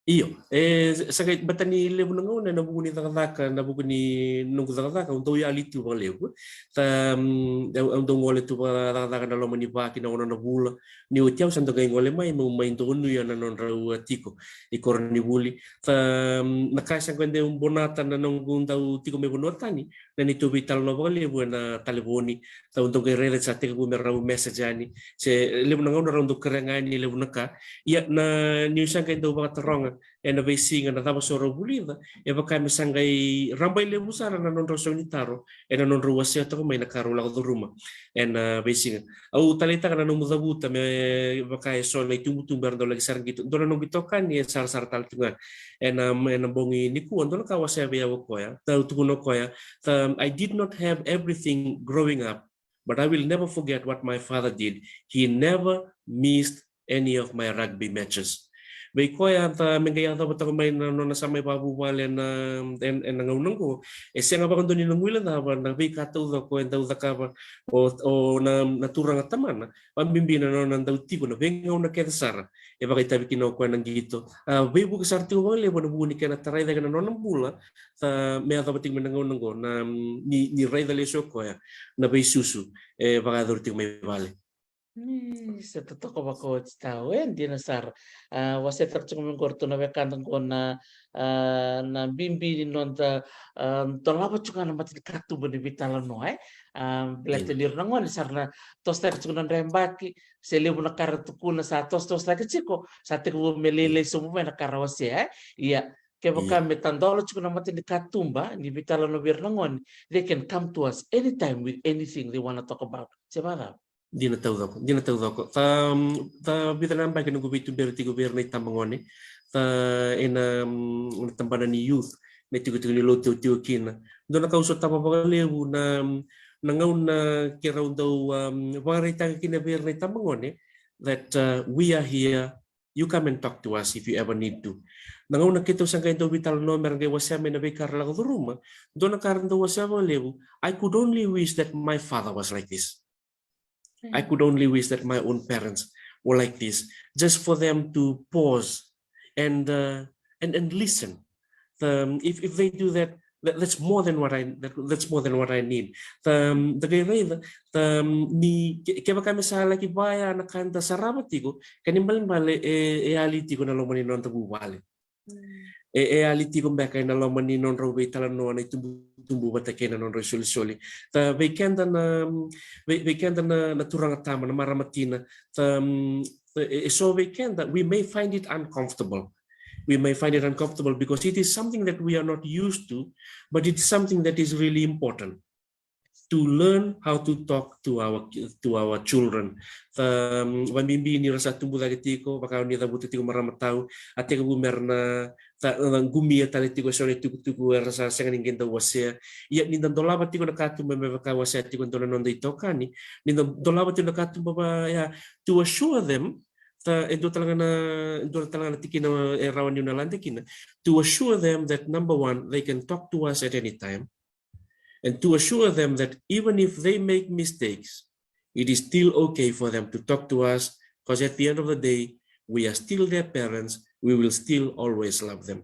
Io, e, sa qai, baleta ni levu na gauna ena vuku ni cakacaka, na vuku ni noqu cakacaka, au dau yali tu vakalevu. Ta, mm, au, au dau gole tu vakacakacaka na loma ni va ki na ono na vula. Ni oti au sa dau qai gole mai, meu mai donuya na nodrau, a, tiko i koronivuli. Ta, mm, na ka sa qai dau bonata na noqu dau tiko mai vanua tani, na neitou veitalanoa vakalevu ena talevoni. Au dau qai raica sa tekivu me rau message yani. Se levu na gauna rau dau kerea ga yani levu na ka. Ia na niu sa qai dau vakataroga ena veisiga na cava so rau vulica, e vaka me sa qai rabailevu sara na nodrau sau ni taro ena nodrau wasea toka mai na ka rau lako curuma ena veisiga. Au taleitaka na nomu cavuta me vaka e so na itubutubu era dau laki sara qito. Dua na noqu itokani e sarasara tale tu ga ena, ena bogi nikua, dua na ka wasea vei au o koya, ta, au tukuna o koya, ta, I did not have everything growing up, but I will never forget what my father did. He never missed any of my rugby matches. Vei koya, ta me qai yacova toka mai na nona sa mai vakavuvale ena, ena, ena gauna oqo, e sega vakadua ni na guilecava na veika taucoko e dau cakava o, o na, na turaga tamana, vabibi na nona dau tiko na veigauna kece sara e vakaitavi kina o koya na qito. A, veivuke sara tiko vakalevu ena vuku ni kena tarai cake na nona bula, ta me yacova tiko mai na gauna oqo na, ni, ni raica lesu o koya na veisusu e vakayacori tiko mai vale. Ni se totoka vakaoti tau, e dina sara. A, wasea tara tiko mai qori tu na wekada qo na, a, na bibi ni noda, a, dolava tiko ga na mata ni katuba ni veitalanoa, e. A, baleta ni ra na gone sara na toso tara tiko na drebaki, se levu na ka ra tukuna sa tosotoso cake tiko, sa tekivu me lailai sobu mai na ka ra wasea, e. Ia, kevaka me tadola tiko na mata ni katuba ni veitalanoa vei ira na gone, they can come to us anytime with anything they wanna talk about. Se vacava? Dina taucoko, dina taucoko. Ta, ta vica na yabaki noqu veituberi tiko vei ira na itabagone. Ta ena, mm, na tabana ni youth, na itikotiko ni lotu au tiko kina. Dua na ka au sotava vakalevu na, na gauna keirau dau, um, vakaraitaka kina vei ira na itabagone that, uh, we are here, you come and talk to us if you ever need to. Na gauna keitou sa qai dau veitalanoa me ra qai wasea mai na veika ra lako curuma, dua na ka ra dau wasea vakalevu, I could only wish that my father was like this. I could only wish that my own parents were like this, just for them to pause and, uh, and, and listen. Um, if, if they do that, that, that's more than what I, that, that's more than what I need. Um, da qai raica, um, ni ke-, kevaka me sa laki vaya na ka da sarava tiko, kena ibalebale e, e yali tiko na loma ni noda vuvale. E, e yali tiko beka ena loma ni nodrau veitalanoa na itubutubu vata kei na nodrau isolisoli. Ta vei keda na, vei, vei keda na, na turaga tama, na marama tina, ta, mm, e, e so vei keda, we may find it uncomfortable. We may find it uncomfortable because it is something that we are not used to, but it's something that is really important to learn how to talk to our ki-, to our children. Ta, um, vabibi ni ra sa tubu cake tiko, vaka o ni cavuta tiko, marama tau, a tekivu me ra na, ta, na qumia tale tiko e so na itukutuku era sa sega ni qai dau wasea. Ia ni da dolava tiko na katuba me vaka wasea tiko e dua na noda itokani, ni da dolava tiko na katuba vaya, to assure them, ta, e dua tale ga na, e dua tale ga na tikina e rawa niu na lade kina, to assure them that, number one, they can talk to us at any time. And to assure them that even if they make mistakes, it is still okay for them to talk to us, because at the end of the day, we are still their parents, we will still always love them.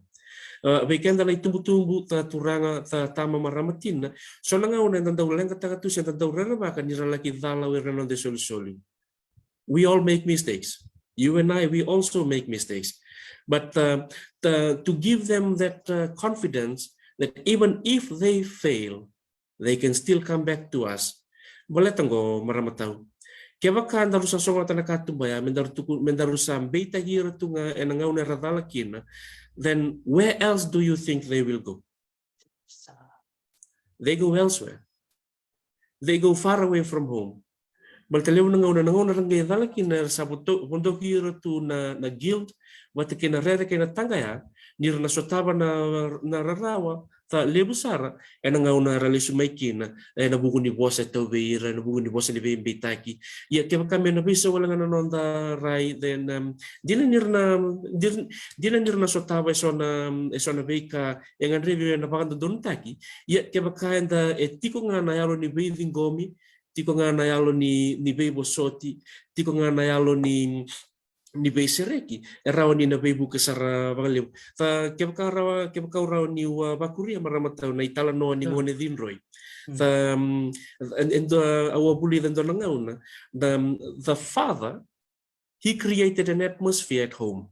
Uh, vei keda na itubutubu, ta turaga, ta tama, marama tina, so na gauna eda dau leqataka tu se da dau rerevaka ni ra laki cala o ira na noda isolisoli. We all make mistakes. You and I, we also make mistakes. But, uh, the, to give them that, uh, confidence that even if they fail, they can still come back to us. Baleta qo, marama tau, kevaka daru sa sogota na katuba ya me daru tuku, me daru sa beitaki ira tu ga ena gauna era cala kina, then where else do you think they will go? They go elsewhere. They go far away from home. Baleta levu na gauna, na gauna ra qai cala kina, era sa vodo-, vodoki ira tu na, na guilt vata kei na rere kei na taqaya ni ra na sotava na, na rarawa, ta, levu sara ena gauna era lesu mai kina ena vuku ni vosa e tau vei ira, ena vuku ni vosa ni veibeitaki. Ia kevaka me na veisau wale ga na noda rai, then, um, dina ni ra na, dina, dina ni ra na sotava e so na, e so na veika e gadrevi ena vakadodonutaki. Ia kevaka eda, e tiko ga na yalo ni veiciqomi, tiko ga na yalo ni, ni veivosoti, tiko ga na yalo ni, ni veisereki, e rawa ni na veivuke sara vakalevu. Ta, kevaka rawa, kevaka au rawa niu a vakuria, marama tau, na italanoa ni gone cidroi. Ta, um, and, and, uh, au a vulica e dua na gauna, the, um, the father, he created an atmosphere at home.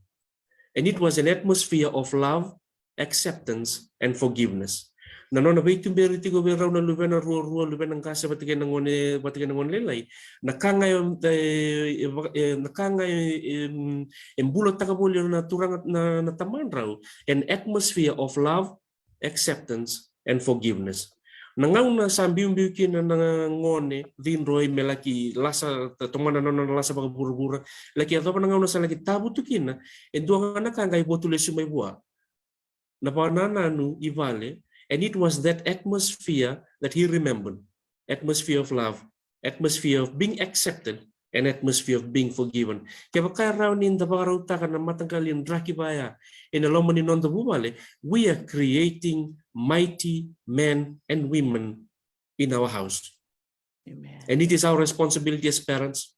And it was an atmosphere of love, acceptance, and forgiveness. Na nona veituberi tiko vei rau na luvena ruarua, luvena qase vata kei na gone, vata kei na gone lailai. Na ka ga e, e, e, na ka ga e, e, e bulataka voli na turaga, na, na tamadrau, an atmosphere of love, acceptance, and forgiveness. Na gauna sa biubiu kina na gone cidroi me laki lasa, tomana na nona lasa vakavuravura, laki yacova na gauna sa laki tavutu kina, e dua ga na ka qai votu lesu mai vua. Na vakanananu i vale, and it was that atmosphere that he remembered. Atmosphere of love, atmosphere of being accepted, an atmosphere of being forgiven. Kevaka e rawa ni da vakarautaka na mataqali draki vaya ena loma ni noda vuvale, we are creating mighty men and women in our house. Amen. And it is our responsibility as parents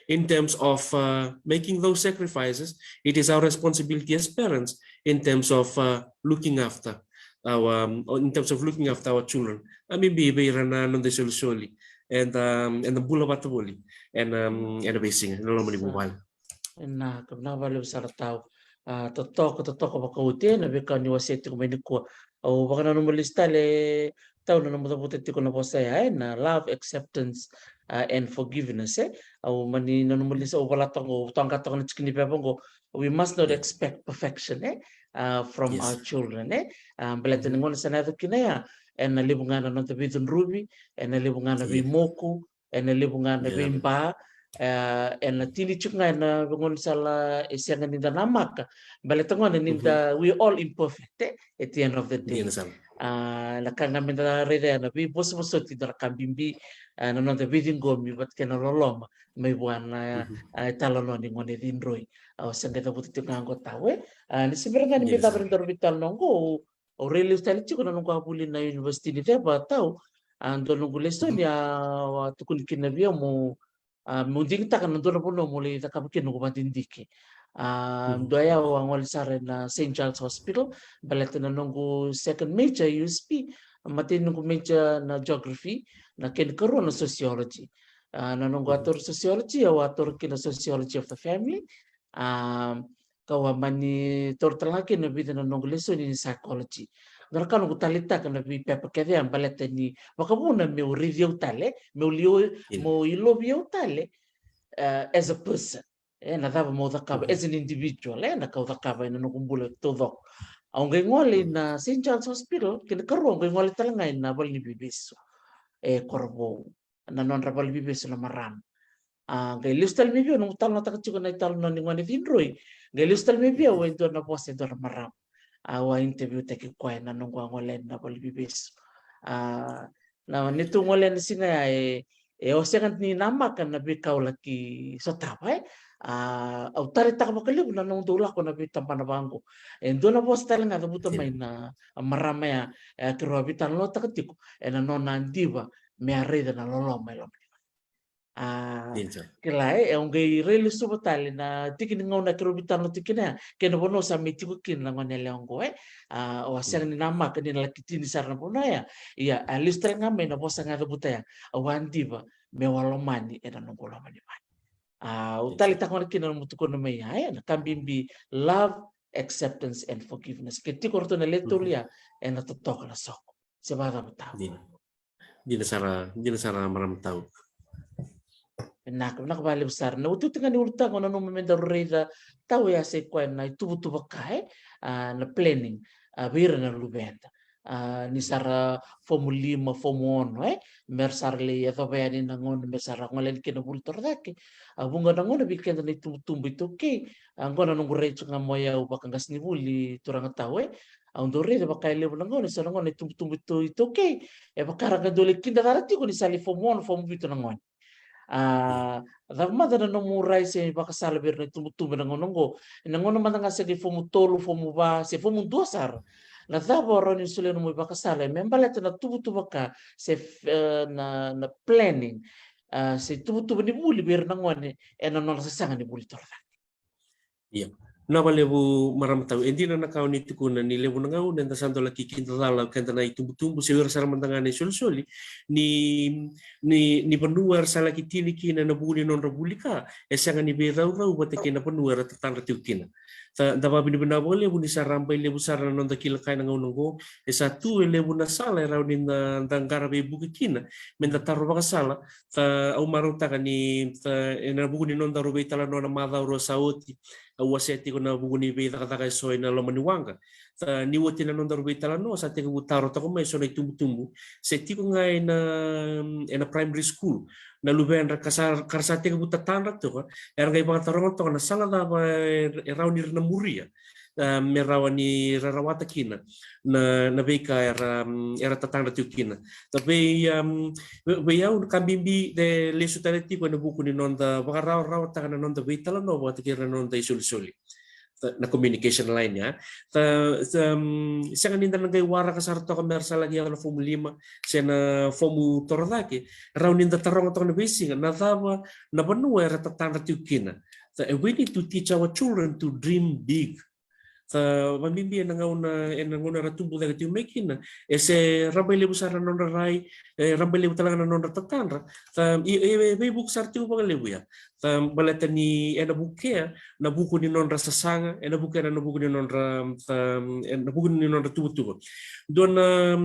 in terms of uh, making those sacrifices. It is our responsibility as parents in terms of uh, looking after our, um, in terms of looking after our children. I mean, be vei ira na noda isolisoli and um, and the bula vata voli and um, and a veisiga na loma ni vuvale. Na ka na vale sara tau. A totoka totoka vakaoti na veika ni wasea tiko mai nikua. Au vakananuma lesu tale tau na nomu cavuta tiko na vosa ya, e, na love, acceptance, uh, and forgiveness, e. Au mani nanuma lesu, au vala toka, au toqa toka na tiki ni pepa qo. We must not expect perfection, e, uh, from our children, e. Uh, baleta ni gona sa na yaco kina ya, ena levu ga na noda veicudruvi, ena levu ga na veimoku, ena levu ga na veiba, uh, ena tini tiko ga ena vegaunisala e sega ni da namaka. Baleta gona ni da, we all imperfect, e, at the end of the day. A, na ka ga me da raica ya na veivosovosoti, dua na ka bibi, a, na noda veiciqomi vata kei na loloma mai vua na, a, italanoa ni gone cidroi. A, o sa qai cavuta tiko ga qo tau, e. A, ni se bera ga ni me cava ni daru veitalanoa qo, au rai lesu tale tiko na noqu a vuli na University ni Ceva tau. A, dua noqu lesoni a, a tukuni kina vei au mo a, meu digitaka na dua na vanua meu lai cakava kina noqu vakadidike. A, dua ya au a gole sara ena Saint Charles Hospital, baleta na noqu second major, U S P, a, matai noqu major na geography, na kena ikarua na sociology. A, na noqu a taura sociology, au a taura kina sociology of the family. A, kau a mani taura tale ga kina e vica na noqu lesoni ni psychology. Dua na ka noqu taleitaka na veipepa kece ya baleta ni vakavuna meu raici au tale, meu liu, meu ilovi au tale, e, as a person. E, na cava meu cakava as an individual, e, na ka au cakava ena noqu bula taucoko. Au qai gole ina Saint Charles Hospital, kena ikarua au qai gole tale ga ina vale ni veivesu e Korovou, na nodra vale ni veivesu na marama. A, qai lesu tale mai vei au, noqu talanoataka tiko na italanoa ni gone cidroi. Qai lesu tale mai vei au e dua na vosa e dua na marama. A, au a interview taki koya ena noqu a gole yani na vale ni veivesu. A, na neitou gole ena siga ya, e, e, o sega ni namaka na veika au laki sotava, e. A, au taleitaka vakalevu na noqu dau lako na veitabana vaqo. E dua na vosa tale ga cavuta mai na marama ya, e, keirau a veitalanoataka tiko, ena nona a diva me a raica na loloma e loma ni vale. A, kila, e, au qai rai lesuva tale na tiki ni gauna keirau veitalanoa tiko kina ya, kei na vanua sa mai tiko kina na gone yalewa qo, e. A, au a sega ni namaka ni na laki tini sara na vanua ya. Ia, a lesu tale ga mai na vosa ga cavuta ya, au a diva meu a lomani ena noqu loma ni vale. A, au taleitaka gona kina na nomu tukuna mai ya, e, na ka bibi, love, acceptance and forgiveness. Ke tiko ratou na lewe tolu ya, ena totoka na soko. Se vakacava tau? Dina sara, dina sara marama tau. Vinaka, vinaka vakalevu sara. Na iotioti ga ni ulutaga au nanuma me daru raica tau ya sa i koya na ituvatuva ka, e, a, na planning, a, vei ira na luveda. A, ni sa ra fomu lima, fomu ono, e, me ra sa ra lai yacova yani na gauna me ra sa ra gole yani kina vuli torocake. A, vuqa na gauna vei keda na itubutubu iTaukei, a, qo na noqu rai tu ga mai au vakaqasenivuli, turaga tau, e. Au dau raica vaka e levu na gauna, so na gauna na itubutubu iTaukei, e vaka ra qai dau lai kidacala tiko ni sa lai fomu ono, fomu vitu na gone. A, cava mada na nomu rai se ivakasala vei ira na itubutubu ena gauna qo? Ena gauna mada ga se qai fomu tolu, fomu va, se fomu dua sara, na cava o rawa ni solia nomu ivakasala me baleta na tuvatuva ka se, e, na, na planning, a, se tuvatuva ni vuli vei ira na gone ena nona sasaga ni vuli torocake? Ia, vinaka vakalevu marama tau. E dina na ka o ni tukuna ni levu na gauna eda sa dau laki kidacala o keda na itubutubu se o ira sara mada ga na isolisoli ni, ni, ni vanua era sa laki tini kina ena vuku ni nodra vuli ka e sega ni veiraurau vata kei na vanua era tatadra tiko kina. Da vakavinavinaka vakalevu ni sa rabailevu sara na noda kila ka ena gauna oqo. E sa tu e levu na sala e rawa ni da qara veivuke kina me da taro vakasala. Au marautaka ni ena vuku ni nodaru veitalanoa na macawa rua sa oti, au wasea tiko na vuku ni veicakacaka eso ena loma ni waqa. Ni oti na nodaru veitalanoa sa tekivu taro toka mai eso na itubutubu se tiko ga ena primary school na luvedra ka ra sa tekivu tatadra toka, era qai vakataroga toka na sala cava e rawa ni ra na muria ah, me rawa ni ra rawata kina na, na veika era, mm, era tatadra tiko kina. Sa vei, um, vei, vei au na ka bibi e lesu tale tiko ena vuku ni noda vakarawarawataka na noda veitalanoa vata kei ira na noda isolisoli. Sa, na communication line, ya. Sa, sa, mm, sega ni da na qai waraka sara toka me ra sa laki yaco na fomu lima se na fomu toro cake. Rawa ni da taroga toka na veisiga, na cava na vanua era tatadra tiko kina. Sa, we need to teach our children to dream big. Sa, vabibi ena gauna, ena gauna era tubu cake tiko mai kina, e se rabailevu sara na nodra rai, e rabailevu tale ga na nodra tatadra. Sa, e, e, e veivuke sara tiko vakalevu ya. Sa, baleta ni ena vukea na vuku ni nodra sasaga, ena vukea na vuku ni nodra, sa, ena vuku ni nodra tuvatuva. Dua na,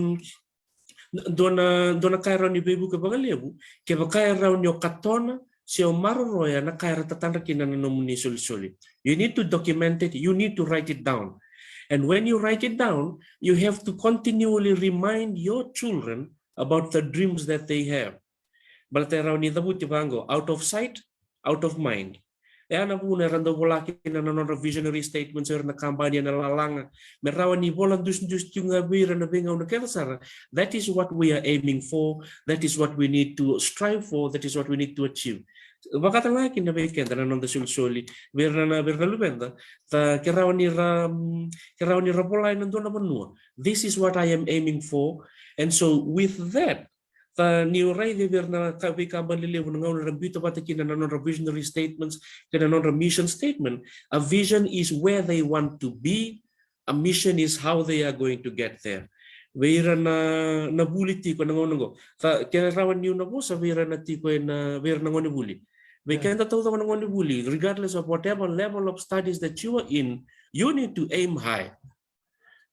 dua na, dua na ka e rawa ni veivuke vakalevu, kevaka e rawa ni o katona se o maroroya na ka era tatadra kina na nomuni isolisoli. You need to document it, you need to write it down. And when you write it down, you have to continually remind your children about the dreams that they have. Baleta e rawa ni cavuti vaqo, out of sight, out of mind. E ya na vuna era dau vola kina na nodra visionary statements o ira na kabani ena lalaga, me rawa ni vola dusidusi tiko ga vei ira na veigauna kece sara. That is what we are aiming for. That is what we need to strive for. That is what we need to achieve. Vakatalega kina vei keda na noda solisoli vei ira na, vei ira na luveda. Sa, ke rawa ni ra, mm, ke rawa ni ra vola ena dua na vanua. This is what I am aiming for. And so with that, sa, ni o raica vei ira na ka, veikabani lelevu na gauna era biuta vata kina na nodra visionary statements kei na nodra mission statement. A vision is where they want to be. A mission is how they are going to get there. Vei ira na, na vuli tiko ena gauna qo. Sa, ke rawa niu na vosa vei ira na tiko ena, vei ira na gonevuli. Vei keda taucoko na gonevuli, regardless of whatever level of studies that you are in, you need to aim high.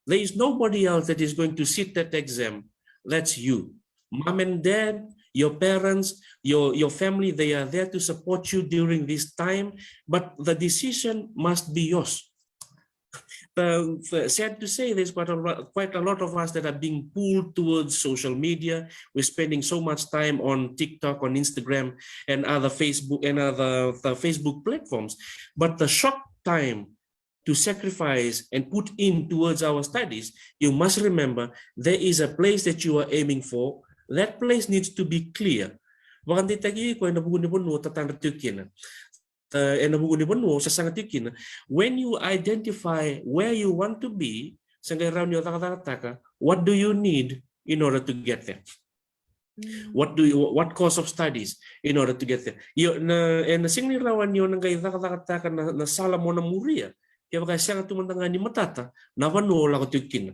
There is nobody else that is going to sit that exam. That's you. Mom and dad, your parents, your, your family, they are there to support you during this time, but the decision must be yours. Uh, f-, sad to say, there's quite a lot, quite a lot of us that are being pulled towards social media. We're spending so much time on TikTok, on Instagram, and other Facebook, and other, the Facebook platforms. But the short time to sacrifice and put in towards our studies, you must remember there is a place that you are aiming for. That place needs to be clear. Vakadeitaki iko ena vuku ni vanua o tatadra tiko kina. Uh, ena vuku ni vanua o sasaga tiko kina. When you identify where you want to be, sa qai rawa ni o cakacakataka, what do you need in order to get there? Mm. What do you, what course of studies in order to get there? Io, na, ena sega ni rawa ni o na qai cakacakataka na, na sala mo na muria kevaka e sega tu mada ga ni matata na vanua o lako tiko kina.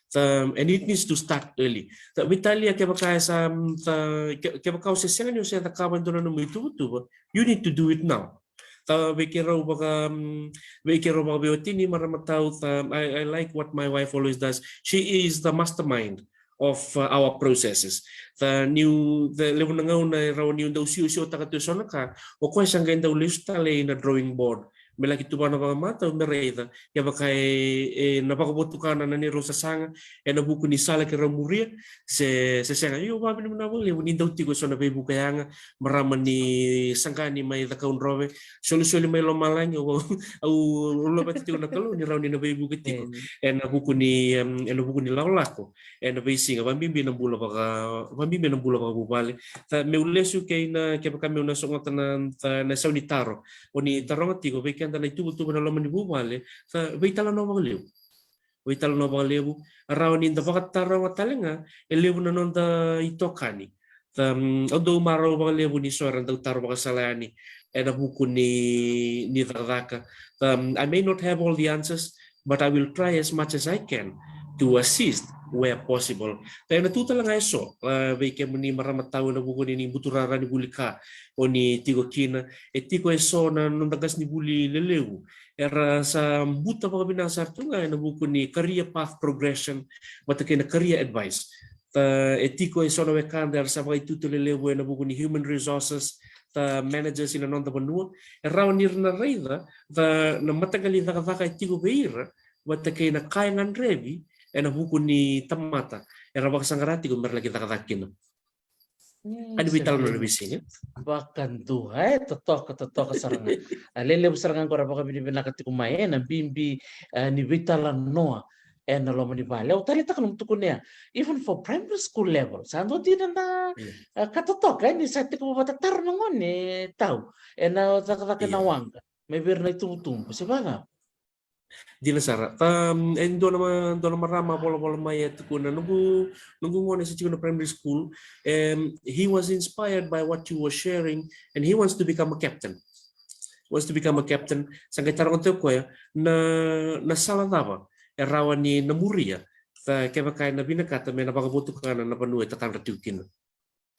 Sa, and it needs to start early. Sa, veitalia kevaka e sa, sa, ke-, kevaka o se sega ni o se cakava e dua na nomu ituvatuva, you need to do it now. Sa, vei keirau vaka, mm, vei keirau vakaveiwatini, marama tau, sa, I, I like what my wife always does. She is the mastermind of, uh, our processes. Sa, niu, sa levu na gauna e rawa niu dau siosiotaka tu e so na ka, o koya sa qai dau lesu tale ina drawing board me laki tuvana vakamatau me raica kevaka e, e na vakavotukana na neirau sasaga ena vuku ni sala keirau muria se, se sega. Io, vakavinavinaka vakalevu ni dau tiko e so na veivuke yaga, marama ni Saqani mai Cakaudrove, solisoli mai lomalagi. Au, au laveta tiko na Kalou ni rawa ni na veivuke tiko ena vuku ni, em, ena vuku ni lakolako ena veisiga. Vabibi na bula vaka, vabibi na bula vakavuvale. Sa, meu lesu kei na, kevaka meu na sogota na, sa, na sau ni taro o ni taroga tiko vei keda na ituvatuva na loma ni vuvale. Sa, veitalanoa vakalevu. Veitalanoa vakalevu, rawa ni da vakataroga tale ga e levu na noda itokani. Sa, mm, au dau marau vakalevu ni so era dau taro vakasala yani ena vuku ni, ni cakacaka. Sa, mm, I may not have all the answers, but I will try as much as I can to assist where possible. Sa, ena tu tale ga e so, ah, vei kemuni marama tau ena vuku ni, ni buturara ni vuli ka o ni tiko kina, e tiko e so na noda qasenivuli lelevu era sa buta vakavinaka sara tu ga ena vuku ni career path progression vata kei na career advice. Sa, e tiko e so na wekada era sa vakaitutu lelevu ena vuku ni human resources, sa, managers ina noda vanua. E rawa ni ra na raica, sa, na mataqali cakacaka e tiko vei ira vata kei na ka e gadrevi ena vuku ni tamata era vakasaqara tiko me ra laki cakacaka kina. Ani veitalanoa na veisiga. Vakadua, e, totoka, totoka sara ga. A, lelevu sara ga qo ra vakavinavinaka tiko mai, e, na bibi, e, ni veitalanoa e na loma ni vale. Au taleitaka nomu tukuna ya, even for primary school level. Sa dua dina na, e, ka totoka, e, ni sa tiko vatataro na gone tau e na cakacaka e na waqa. Mai vei ira na itubutubu, se vacava? Dina sara. Ta, e dua na ma-, dua na marama volavola mai e tukuna, noqu, noqu gone sa tiko na primary school. Um, he was inspired by what you were sharing and he wants to become a captain. Wants to become a captain. Sa qai taroga tiko o koya na, na sala cava e rawa ni na muria, ta, kevaka e na vinakata me na vakavotukana na vanua e tatadra tiko kina.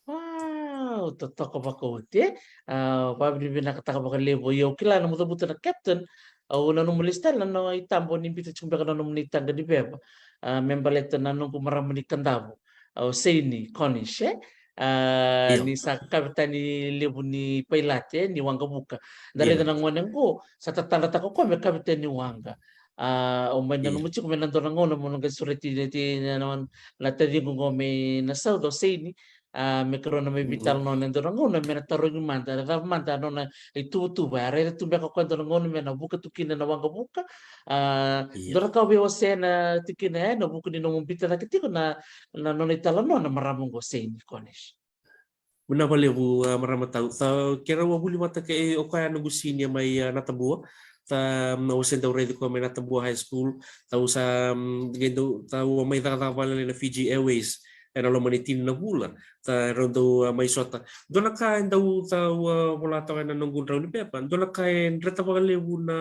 Wow, totoka vakaoti, e. A, vakavinavinakataka vakalevu. Ia au kila na mucavuta na captain, au nanuma lesu tale na nona itaba ni biuta tiko beka na nomuni taqa ni veva. A, me baleta na noqu marama ni Kadavu, a, o Seini Cornish, e. A, ni sa kavetani levu ni pailate, e, ni waqa vuka. Da raica na gone qo sa tatadrataka o koya me kavetani waqa. A, au mai nanuma tiko me na dua na gauna mo na qai sureti na, na, na taciqu qo mai na South, o Seini. A, me keirau na mai veitalanoa na dua na gauna me na tarogi mada, e cava mada a nona ituvatuva, a raica tu beka o koya dua na gauna me na vuka tu kina na waqa vuka. A, dua na ka o veiwasea tiko kina, e, na vuku ni nomu biuta cake tiko na, na nona italanoa na marama qo, Seini Cornish. Vinaka vakalevu, a, marama tau. Sa keirau a vuli vata kei, o koya noqu senior mai, a, Natabua. Sa, mm, au se dau raici koya mai Natabua High School. Sa au sa, mm, qai dau, sa au a mai cakacaka vakalailai na Fiji Airways e na loma ni tini na vula. Sa rau dau, a, mai sota. Dua na ka e dau, sa au a vola toka e na noqu drau ni pepa, dua na ka e dreta vakalevu na,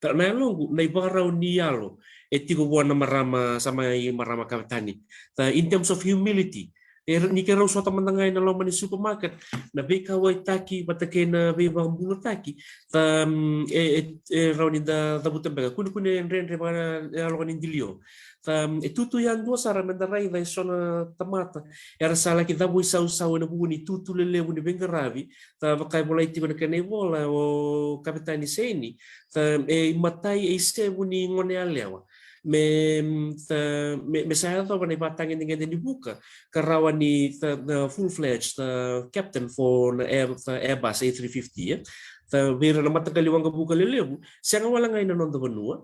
na yaloqu, na ivakarau ni yalo e tiko vua na marama, sa mai marama kavetani. Sa in terms of humility, e, ni keirau sota mada ga e na loma ni supermarket, na veikauwaitaki vata kei na veivakabulataki, sa, mm, e, e, e rawa ni da cavuta beka. Kunekune dredre vaka, e, yaloka ni dilio. Sa, mm, e tutu yadua sara me da raica e so na tamata era sa laki cavuisausau e na vuku ni tutu lelevu ni veiqaravi. Sa vaka e volai tiko na kena ivola o kavetani Seini, sa, e imatai e isevu ni gone yalewa me, sa, me, me sa yacova na ivakatagedegede ni vuka ka rawa ni, sa, na full-fledged, sa, captain for na Air-, sa, Airbus A three fifty, e. Sa vei ira na mataqali waqa vuka lelevu, sega wale ga i na noda vanua,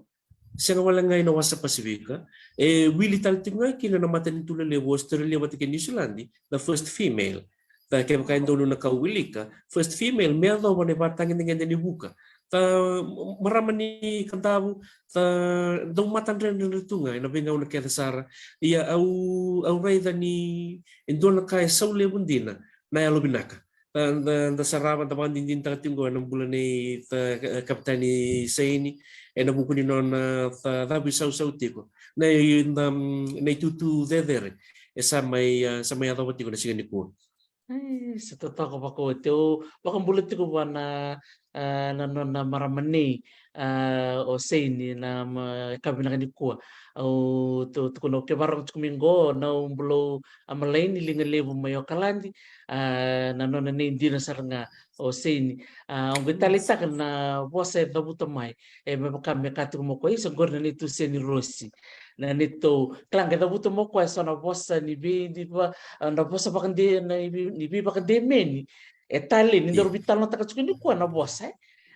sega wale ga i na wasa Pasifika, e wili tale tiko ga kina na matanitu lelevu o Australia vata kei Niusiladi, na first female. Sa kevaka e donu na ka au wilika, first female me yacova na ivakatagedegede ni vuka. Sa, marama ni Kadavu, sa dau matadredredre tu ga e na veigauna kece sara. Ia au, au raica ni e dua na ka e sau levu dina na yalovinaka. Sa da, da sarava, da vakadinadinataka tiko qo e na bula nei, sa, ka-, kavetani Seini, e na vuku ni nona, sa, cavuisausau tiko. Na, na, na itutu cecere e sa mai, a, sa mai yacova tiko na siga nikua. Ai, sa totoka vakaoti. Au vakabula tiko vua na, a, na nona marama nei, a, o Seini, na ma-, yakavi vinaka nikua. Au tu-, tukuna, au ke vakarorogo tiko mai qo, na, au bula, a, malai ni liga levu mai Okaladi, a, na nona nei dina sara ga o Seini. A, au qai taleitaka na vosa e cavuta mai, e, me vaka me kaya tiko mai o koya, isa, qori na neitou Seni Rosi. Na neitou, kila qai cavuta mai o koya e so na vosa ni vei, ni va-, a, na vosa vakade-, na vei-, ni veivakademeni. E talei ni daru veitalanoataka tiko nikua na vosa, e.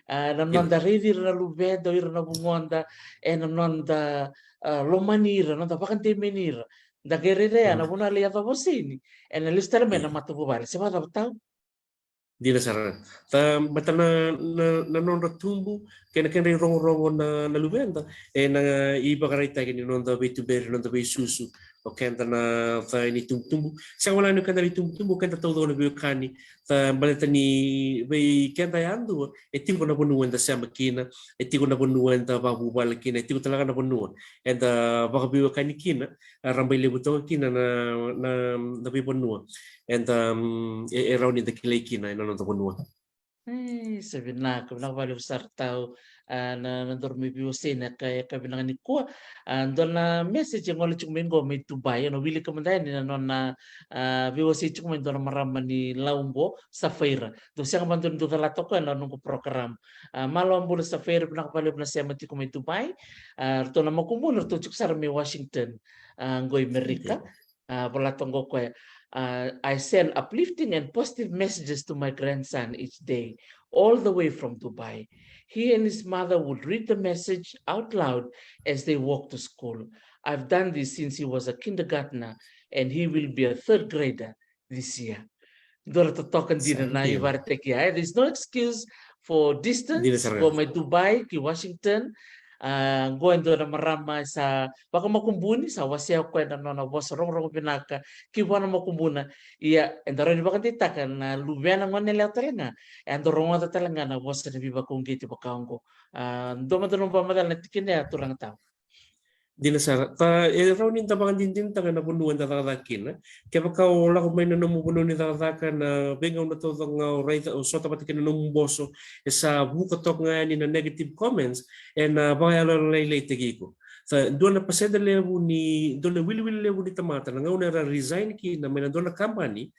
A, na noda raici ira na luveda, o ira na vugoda, e, na noda, a, lomani ira, noda vakademeni ira. Da qai rairai na vanua lai yacova o Seini, e na lesu tale mai na matavuvale. Se vakacava tau? Dina sara. Sa, baleta na, na, na nodra tubu kei na kedra irogorogo na, na luveda, e na ivakaraitaki ni noda veituberi, noda veisusu, o keda na, sa, ni tubutubu. Sega wale ni keda ni tubutubu, o keda taucoko na veiwekani. Sa baleta ni vei keda yadua, e tiko na vanua eda sema kina, e tiko na vanua eda vakavuvale kina, e tiko tale ga na vanua eda vakaveiwekani kina, a, rabailevu toka kina na, na, na veivanua eda, mm, e, e rawa ni da kilai kina e na noda vanua. E, sa vinaka, vinaka vakalevu sara tau, a, na, na nodaru mai veiwasei na yaka, yakavi vinaka nikua. A, dua na message e gole tiko mai qo mai Dubai, au na wilika mada yani na nona, a, veiwasei tiko mai dua na marama ni Lau qo, Safaira. Dou sega vakadua ni dou calata o koya na noqu program. A, malo bula Safaira, vinaka vakalevu na sema tiko mai Dubai. A, ratou na makubuna, ratou tiko sara mai Washington, a, qo i Merika. A, vola toka qo o koya. Uh, I send uplifting and positive messages to my grandson each day, all the way from Dubai. He and his mother would read the message out loud as they walk to school. I've done this since he was a kindergartner, and he will be a third grader this year. Dua na totoka dina na ivakaraitaki ya. There's no excuse for distance. Qo mai Dubai ki Washington. Uh, qo e dua na marama sa vakamakubuni, sa wasea o koya na nona vosa rogorogo vinaka ki vua na makubuna. Ia, eda rawa ni vakadeitaka na luvena gone yalewa tale ga, eda rogoca tale ga na vosa ni veivakauqeti vaka oqo. Uh, dua mada nomu vakamacala na tikina ya, turaga tawa. Dina sara. Ta, e rawa ni da vakadinadinataka na vanua eda cakacaka kina. Kevaka o lako mai na nomu vanua ni cakacaka, na veigauna taucoko ga o raica, o sota vata kei na nomu boso, e sa vuka toka ga yani na negative comments, ena vakayalo lailaitaki iko. Sa dua na pasede levu ni, dua na wiliwili levu ni tamata, na gauna era resign kina mai na dua na kabani,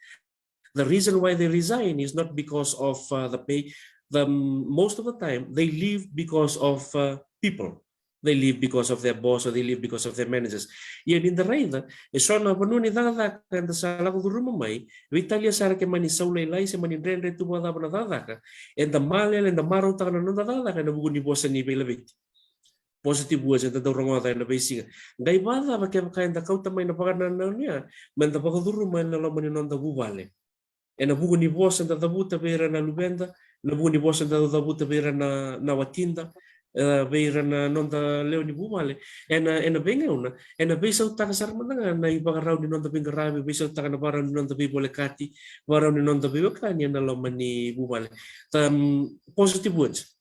the reason why they resign is not because of, uh, the pay. The, most of the time, they leave because of, uh, people. They leave because of their boss, or they leave because of their managers. Ia ni da raica, e so na vanua ni cakacaka eda sa lako curuma mai, veitalia sara ke mani sau lailai se mani dredre tu vakacava na cakacaka, eda malele, eda marautaka na noda cakacaka ena vuku ni vosa ni veilaveti. Positive words eda dau rogoca ena veisiga. Qai vakacava kevaka eda kauta mai na vakanananu ya, meda vakacuruma ena loma ni noda vuvale. Ena vuku ni vosa eda cavuta vei ira na luveda, ena vuku ni vosa eda cavuta vei ira na, na watida, e, vei ira na noda lewe ni vuvale. Ena, ena veigauna, ena veisautaka sara mada ga na ivakarau ni noda veiqaravi, veisautaka na vakarau ni noda veivolekati, vakarau ni noda veiwekani ena loma ni vuvale. Um, positive words.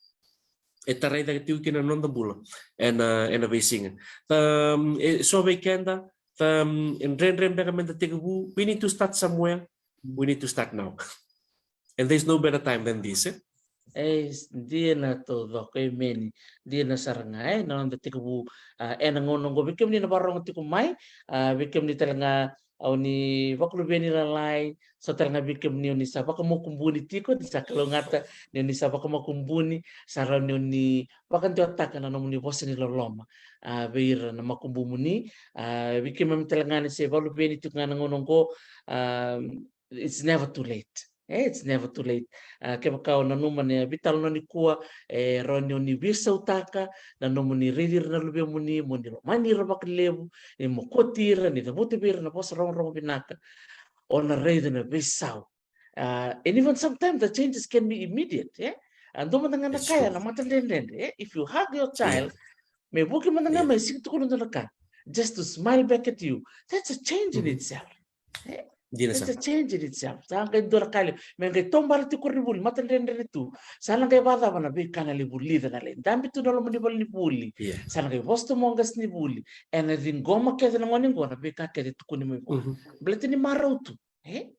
E tarai cake tiko kina na noda bula ena, ena veisiga. Um, e so vei keda, um, e dredre beka meda tekivu, we need to start somewhere. We need to start now. And there's no better time than this, eh? E, dina taucoko, emeni. Dina sara ga, e, na noda tekivu, a, ena gauna oqo, vei kemuni na vakarorogo tiko mai, a, vei kemuni tale ga o ni vakaluveni lalai, so tale ga vei kemuni o ni sa vakamakubuni tiko, ni sa kalougata ni o ni sa vakamakubuni, sa rawa ni o ni vakadewataka na nomuni vosa ni loloma, a, vei ira na makubumuni, a, vei keimami tale ga ni se vakaluveni tiko ga na gauna oqo, a, it's never too late. E, it's never too late. A, kevaka o nanuma ni veitalanoa nikua, e rawa ni o ni veisautaka na nomuni raici ira na luvemuni, mo ni lomani ira vakalevu, ni mokoti ira, ni cavuta vei ira na vosa rogorogo vinaka, o na raica na veisau. A, and even sometimes the changes can be immediate, e? A, dua mada ga na ka ya na matadredredre, e? If you hug your child, me vuki mada ga mai, sega ni tukuna dua na ka, just to smile back at you, that's a change in itself. E? Dina sara. It's a change in itself. Sa qai dua na ka levu. Me qai taubale tiko koronivuli, matadredre tu. Sa na qai vakacava na veika na lai vulica, na lai dabe tu na loma ni valenivuli. Sa na qai vosa tu mai qasenivuli. Ena ciqoma kece na gone qo na veika kece e tukuni mai vua. Baleta ni marau tu. E?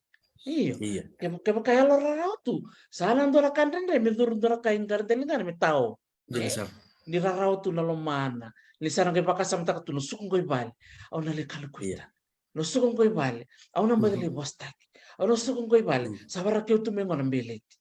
Io. Kevaka, kevaka yalo rarawa tu, sa na dua na ka dredre me curu, dua na ka i qara daliqana me tao. Dina sara. Ni rarawa tu na lomana. Ni sa na qai vakasamataka tu na suka qo i vale, au na lai kalougata. Na suka qo i vale, au na baci lai vosataki. Au na suka qo i vale, sa varakeu tu mai qo na beleti.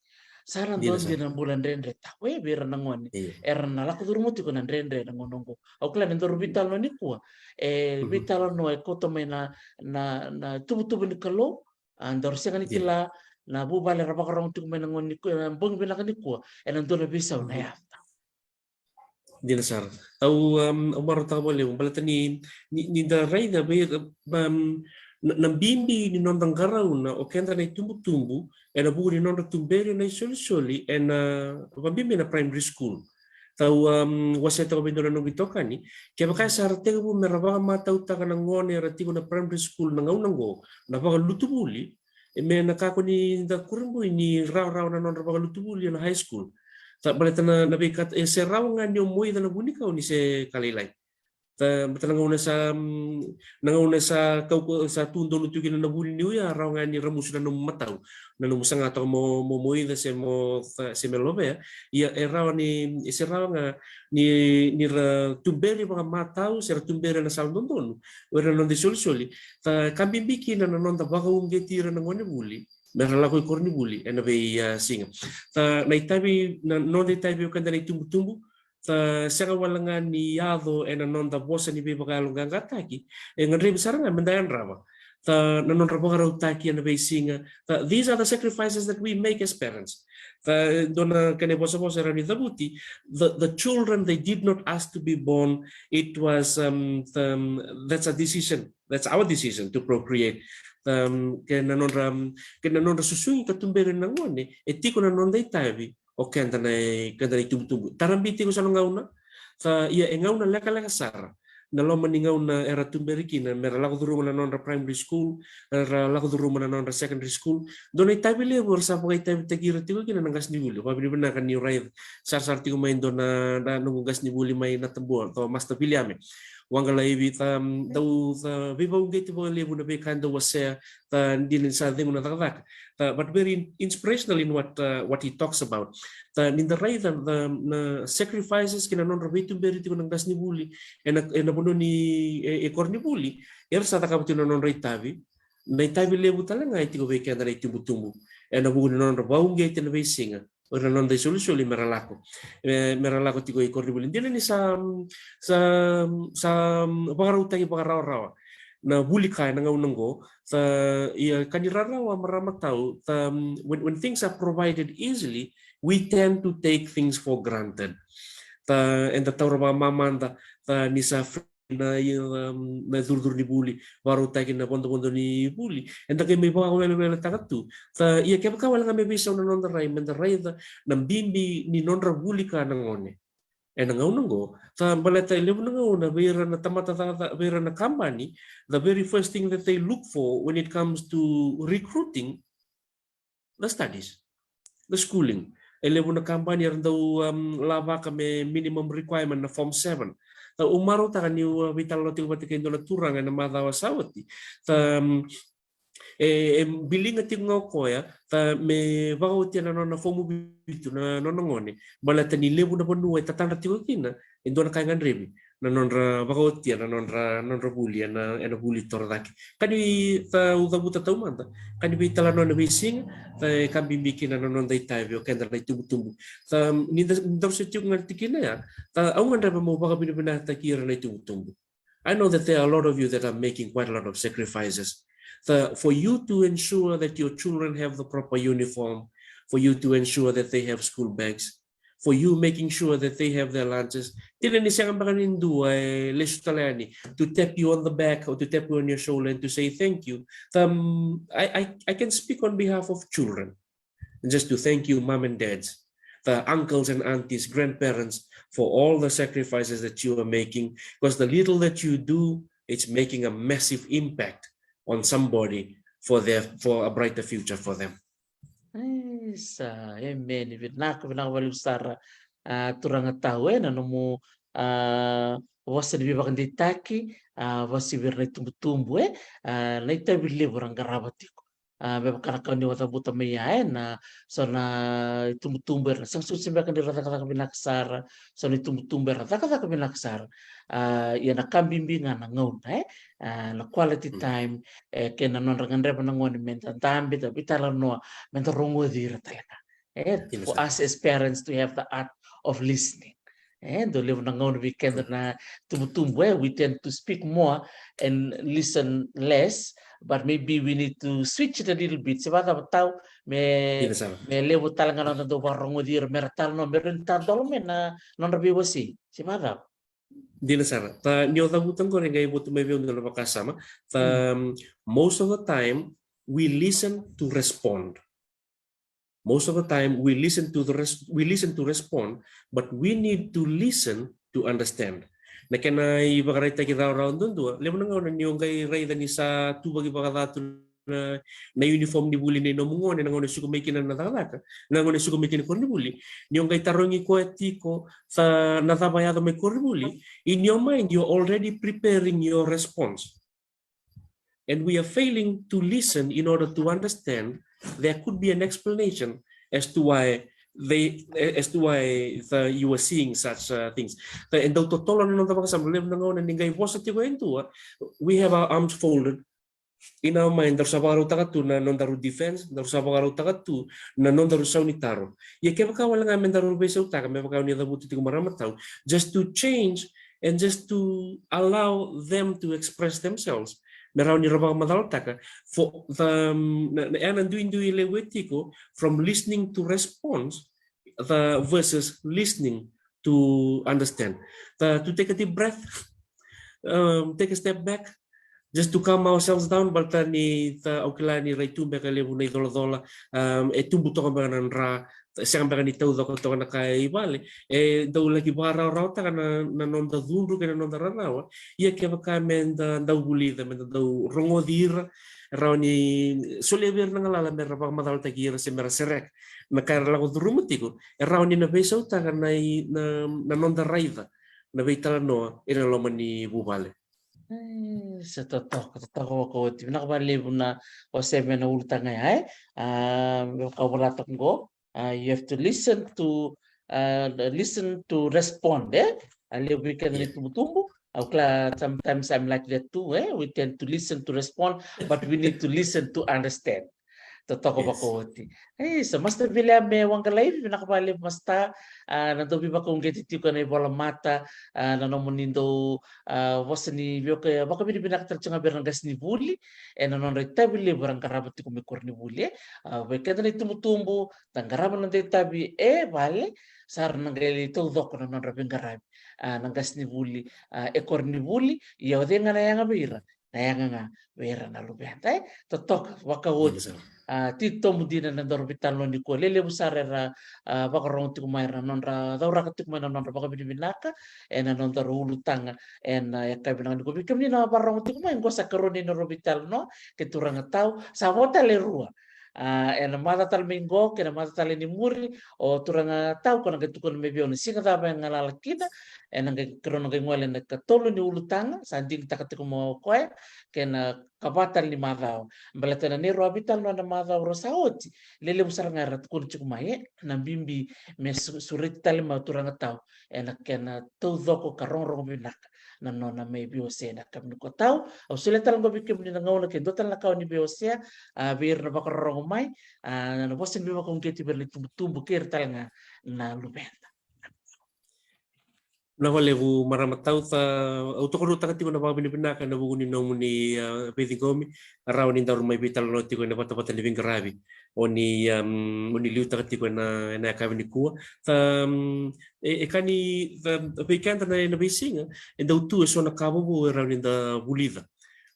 Sa na dua dina na bula dredre tau, e, vei ira na gone era na lako curuma tiko na dredre na gauna oqo. Au kila ni daru veitalanoa nikua, e, veitalanoa e kauta mai na, na, na tuvatuva ni Kalou. A, daru sega ni kila na vuvale era vakarogo tiko mai na gauna nikua, na bogi vinaka nikua, ena dua na veisau na yaca. Dina sara. Au, um, au marautaka vakalevu baleta ni, ni, ni da raica vei, um, na, na bibi ni noda qarauna o keda na itubutubu ena vuku ni nodra tuberi na isolisoli ena, vakabibi na primary school. Au, um, wasea toka vei dua na noqu itokani, kevaka sa ra tekivu me ra vakamatautaka na gone era tiko na primary school na gauna oqo na vakalutuvuli, e, me na kakua ni da kurabui ni rawarawa na nodra vakalutuvuli ena high school. Sa baleta na, na veika e se rawa ga ni o moica na vunikau ni se ka lailai. Sa baleta na gauna sa, mm, na gauna sa kau, sa tu donu tu kina na vuli niu ya, rawa ga ni ramusu na nomu matau, na nomu saga toka mo, mo moica se mo, se me lovea. Ia e rawa ni, e se rawa ga ni, ni ra tuberi vakamatau se ra tuberi ena sala dodonu o ira na noda isolisoli. Sa ka bibi kina na noda vakauqeti ira na gonevuli me ra lako i koronivuli ena vei, a, siga. Sa na itavi, na noda itavi o keda na itubutubu, sa sega wale ga ni yaco ena noda vosa ni veivakayaloqaqataki. E gadrevi sara ga me da yadrava Ta na nodra vakarautaki ena veisiga. Ta, these are the sacrifices that we make as parents. Ta dua na kena ivosavosa era ni cavuti, the, the children, they did not ask to be born. It was, um, the, um, that's a decision. That's our decision to procreate. Um, kei na nodra, um, kei na nodra susugi ka tuberi na gone, e tiko na noda itavi o keda na, keda na itubutubu. Tara bibi tiko sa na gauna. Sa ia e gauna lekaleka sara na loma ni gauna era tuberi kina, mera lako curuma na nodra primary school, era lako curuma na nodra secondary school. Dua na itavi levu era sa vakaitavitaki ira tiko kina na qasenivuli. Vakavinavinaka ni raica sarasara tiko mai dua na, na noqu qasenivuli mai Natabua, o Master Viliame. Waqa laivi, ta, um, dau, ta, veivakauqeti vakalevu na veika e dau wasea, ta, dina ni sa cegu na cakacaka. Ta, but very in-, inspirational in what, uh, what he talks about. Ta, ni da raica na, na sacrifices kei na nodra veituberi tiko na qasenivuli ena, ena vanua ni, e, e koronivuli, era sa cakava tiko na nodra itavi. Na itavi levu tale ga e tiko vei keda na itubutubu ena vuku ni nodra vakauqeti ena veisiga o ira na noda isolisoli mera lako, e, mera lako tiko i koronivuli. Dina ni sa, sa, sa vakarautaki vakarawarawa na vuli ka ena gauna oqo. Sa ia ka ni rarawa, marama tau, sa, when, when things are provided easily, we tend to take things for granted. Sa eda taura vakamamada sa ni sa na, ia, um, na curucuru ni vuli, vakarautaki na vodovodo ni vuli, eda qai mai vakaweleweletaka tu. Sa ia kevaka wale ga me veisau na noda rai, meda raica na bibi ni nodra vuli ka na gone ena gauna oqo. Sa baleta e levu na gauna vei ira na tamata, sa, sa, vei ira na kabani, the very first thing that they look for when it comes to recruiting the studies, the schooling. E levu na kabani era dau, um, lavaka me minimum requirement na form seven. Sa au marautaka niu, uh, veitalanoa tiko vata kei dua na turaga ena macawa sa oti. Sa, um, e, e biliga tiko ga o koya sa me vakaotia na nona fomu vitu na nona gone, baleta ni levu na vanua e tatadra tiko kina e dua na ka e gadrevi na nodra vakaotia na nodra, nodra vuli ena, ena vuli torocake. Ka ni sa au cavuta taumada, ka ni veitalanoa ena veisiga, sa e ka bibi kina na noda itavi o keda na itubutubu. Sa ni da, ni daru se tiko ga tikina ya, sa au gadreva meu vakavinavinakataki ira na itubutubu. I know that there are a lot of you that are making quite a lot of sacrifices. Sa for you to ensure that your children have the proper uniform, for you to ensure that they have school bags, for you making sure that they have their lunches. Dina ni sega beka ni dua e lesu tale yani to tap you on the back or to tap you on your shoulder and to say thank you. Um, I, I, I can speak on behalf of children. And just to thank you, mom and dads, the uncles and aunties, grandparents, for all the sacrifices that you are making, because the little that you do, it's making a massive impact on somebody for their, for a brighter future for them. Isa, amen. Vinaka, vinaka vakalevu sara, ah, turaga tau, e, na nomu, ah, vosa ni veivakadeitaki, ah, vosa vei ira na itubutubu, e, ah, na itavi levu ra qarava tiko. Ah, me vaka na ka ni o cavuta mai ya, e, na so na itubutubu era sega soti beka ni ra cakacaka vinaka sara, so na itubutubu era cakacaka vinaka sara. Ah, ia na ka bibi ga na gauna, e, ah, na quality time, e, kei na nodra gadreva na gone meda dabe, da veitalanoa, meda rogoci ira tale ga. E, for us as parents to have the art of listening. E, dau levu na gauna vei keda na tubutubu, e, we tend to speak more and listen less, but maybe we need to switch it a little bit. Se vakacava tau, me, me levu tale ga na noda dau vakarogoci ira, mera talanoa, mera ni tadola mai na nodra veiwasei. Se vakacava? Dina sara. Ta, ni o cavuta qori qai votu mai vei au dua na vakasama. Ta, um, most of the time, we listen to respond. Most of the time, we listen to the res-, we listen to respond, but we need to listen to understand. Na kena ivakaraitaki rawarawa duadua, levu na gauna ni o qai raica ni sa tuvaki vakaca tu na, na uniform ni vuli nei nomu gone, na gauna e suka mai kina na cakacaka, na gauna e suka mai kina koronivuli, ni o qai tarogi koya tiko, sa na cava e yaco mai koronivuli, in your mind, you're already preparing your response. And we are failing to listen in order to understand. There could be an explanation as to why they, as to why the, you are seeing such, uh, things. E dau totolo na noda vakasama, levu na gauna ni qai vosa tiko e dua, we have our arms folded. In our mind, daru sa vakarautaka tu na nodaru defense, daru sa vakarautaka tu na nodaru sau ni taro. Ia kevaka wale ga me daru veisautaka, me vaka ni cavuta tiko, marama tau, just to change and just to allow them to express themselves. Me rawa ni ra vakamacalataka for the, um, na, na, e na duidui levu e tiko from listening to response, the versus listening to understand. The, to take a deep breath, um, take a step back, just to calm ourselves down, baleta ni, the, au kila ni rai tu beka levu na icolacola, um, e tubu toka beka na dra, sega beka ni taucoko toka na ka e i vale, e dau laki vakarawarawataka na, na noda cudru kei na noda rarawa. Ia kevaka me da dau vulica, me da dau rogoci ira, e rawa ni solia vei ira na galala me ra vakamacalataki ira se me ra sereka na ka era lako curuma tiko, e rawa ni na veisautaka na i-, na, na noda raica na veitalanoa ena loma ni vuvale. E, sa totoka, totoka vakaoti. Vinaka vakalevu na o seve na ulutaga ya, e? A, me vaka au volataka qo, a, you have to listen to, a, listen to respond, e? A levu vei keda na itubutubu. Au kila sometimes I'm like that too, e? We tend to listen to respond, but we need to listen to understand. Totoka vakaoti. E, sa Master Viliame Waqalaivi, vinaka vakalevu Master. A, na dau veivakauqeti tiko ena ivola mata, a, na nomuni dau, a, vosa ni veiwaka, vakavinavinaka tale tiko ga vei ira na qasenivuli ena nodra itavi levu era qarava tiko mai koronivuli, e. A, vei keda na itubutubu, da qarava na noda itavi e vale, sa ra na qai lai taucoko na nodra veiqaravi, a, na qasenivuli, a, e koronivuli, ia o cei ga na yaga vei ira, na yaga ga vei ira na luveda, e? Totoka vakaoti. A, titobu dina na nodaru veitalanoa nikua. Lelevu sara era, a, vakarogo tiko mai, era nodra cauraka tiko mai na nodra vakavinavinaka ena nodaru ulutaga ena yakavi vinaka nikua. Vei kemuni na vakarogo tiko mai, qo sa karua ni nodaru veitalanoa kei turaga tau, sa vo tale rua. A, ena macawa tale mai qo kei na macawa tale ni muri, o turaga tau ko na qai tukuna mai vei au na siga cava e galala kina, ena qai, keirau na qai gole ena ikatolu ni ulutaga sa digitaka tiko mai o koya kei na ikava tale ni macawa. Baleta na neirau a veitalanoa ena macawa rua sa oti, lelevu sara ga era tukuna tiko mai, e, na bibi me su-, sureti tale mai o turaga tau ena kena taucoko ka rogorogo vinaka na nona mai veiwasei ena yakavi nikua. Tau, au solia tale qo vei kemuni na gauna ke dua tale na ka o ni veiwasea, a, vei ira na vakarorogo mai, a, na vosa ni veivakauqeti vei ira na itubutubu kei ira tale ga na luveda. Vinaka vakalevu marama tau. Au tokaruataka tiko na vakavinavinaka ena vuku ni nomuni, a, veiciqomi, rawa ni daru mai veitalanoa tiko ena vatavata ni veiqaravi o ni, um, o ni liutaka tiko ena, ena yakavi nikua. Sa, um, e, e ka ni, sa, vei keda na, ena veisiga e dau tu eso na ka vovou e rawa ni da vulica.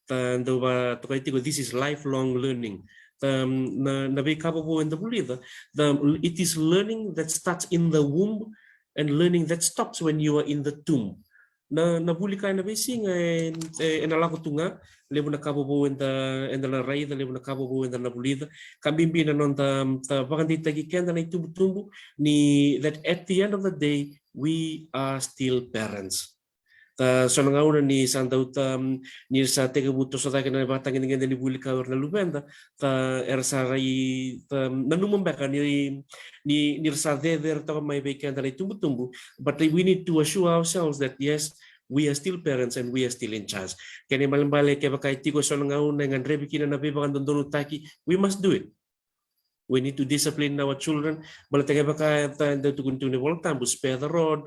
Sa dau vakatokai tiko, this is lifelong learning. Sa, um, na, na veika vovou eda vulica, the, it is learning that starts in the womb and learning that stops when you are in the tomb. Na, na vuli ka ena veisiga e, e, ena lako tu ga, levu na ka vovou eda, eda na raica, levu na ka vovou eda na vulica. Ka bibi na noda, sa vakadeitaki keda na itubutubu ni that at the end of the day, we are still parents. Sa so na gauna ni sa dau, sa, ni sa tekivu toso cake na vakatagedegede ni vuli ka o ira na luveda, sa era sa rai, sa nanuma beka ni, ni, ni ra sa cecere toka mai vei keda na itubutubu. But we need to assure ourselves that yes, we are still parents and we are still in charge. Kena ibalebale, kevaka e tiko eso na gauna e gadrevi kina na veivakadodonutaki, we must do it. We need to discipline our children. Baleta kevaka e, sa dau tukuni tu na iVolatabu, spare the rod,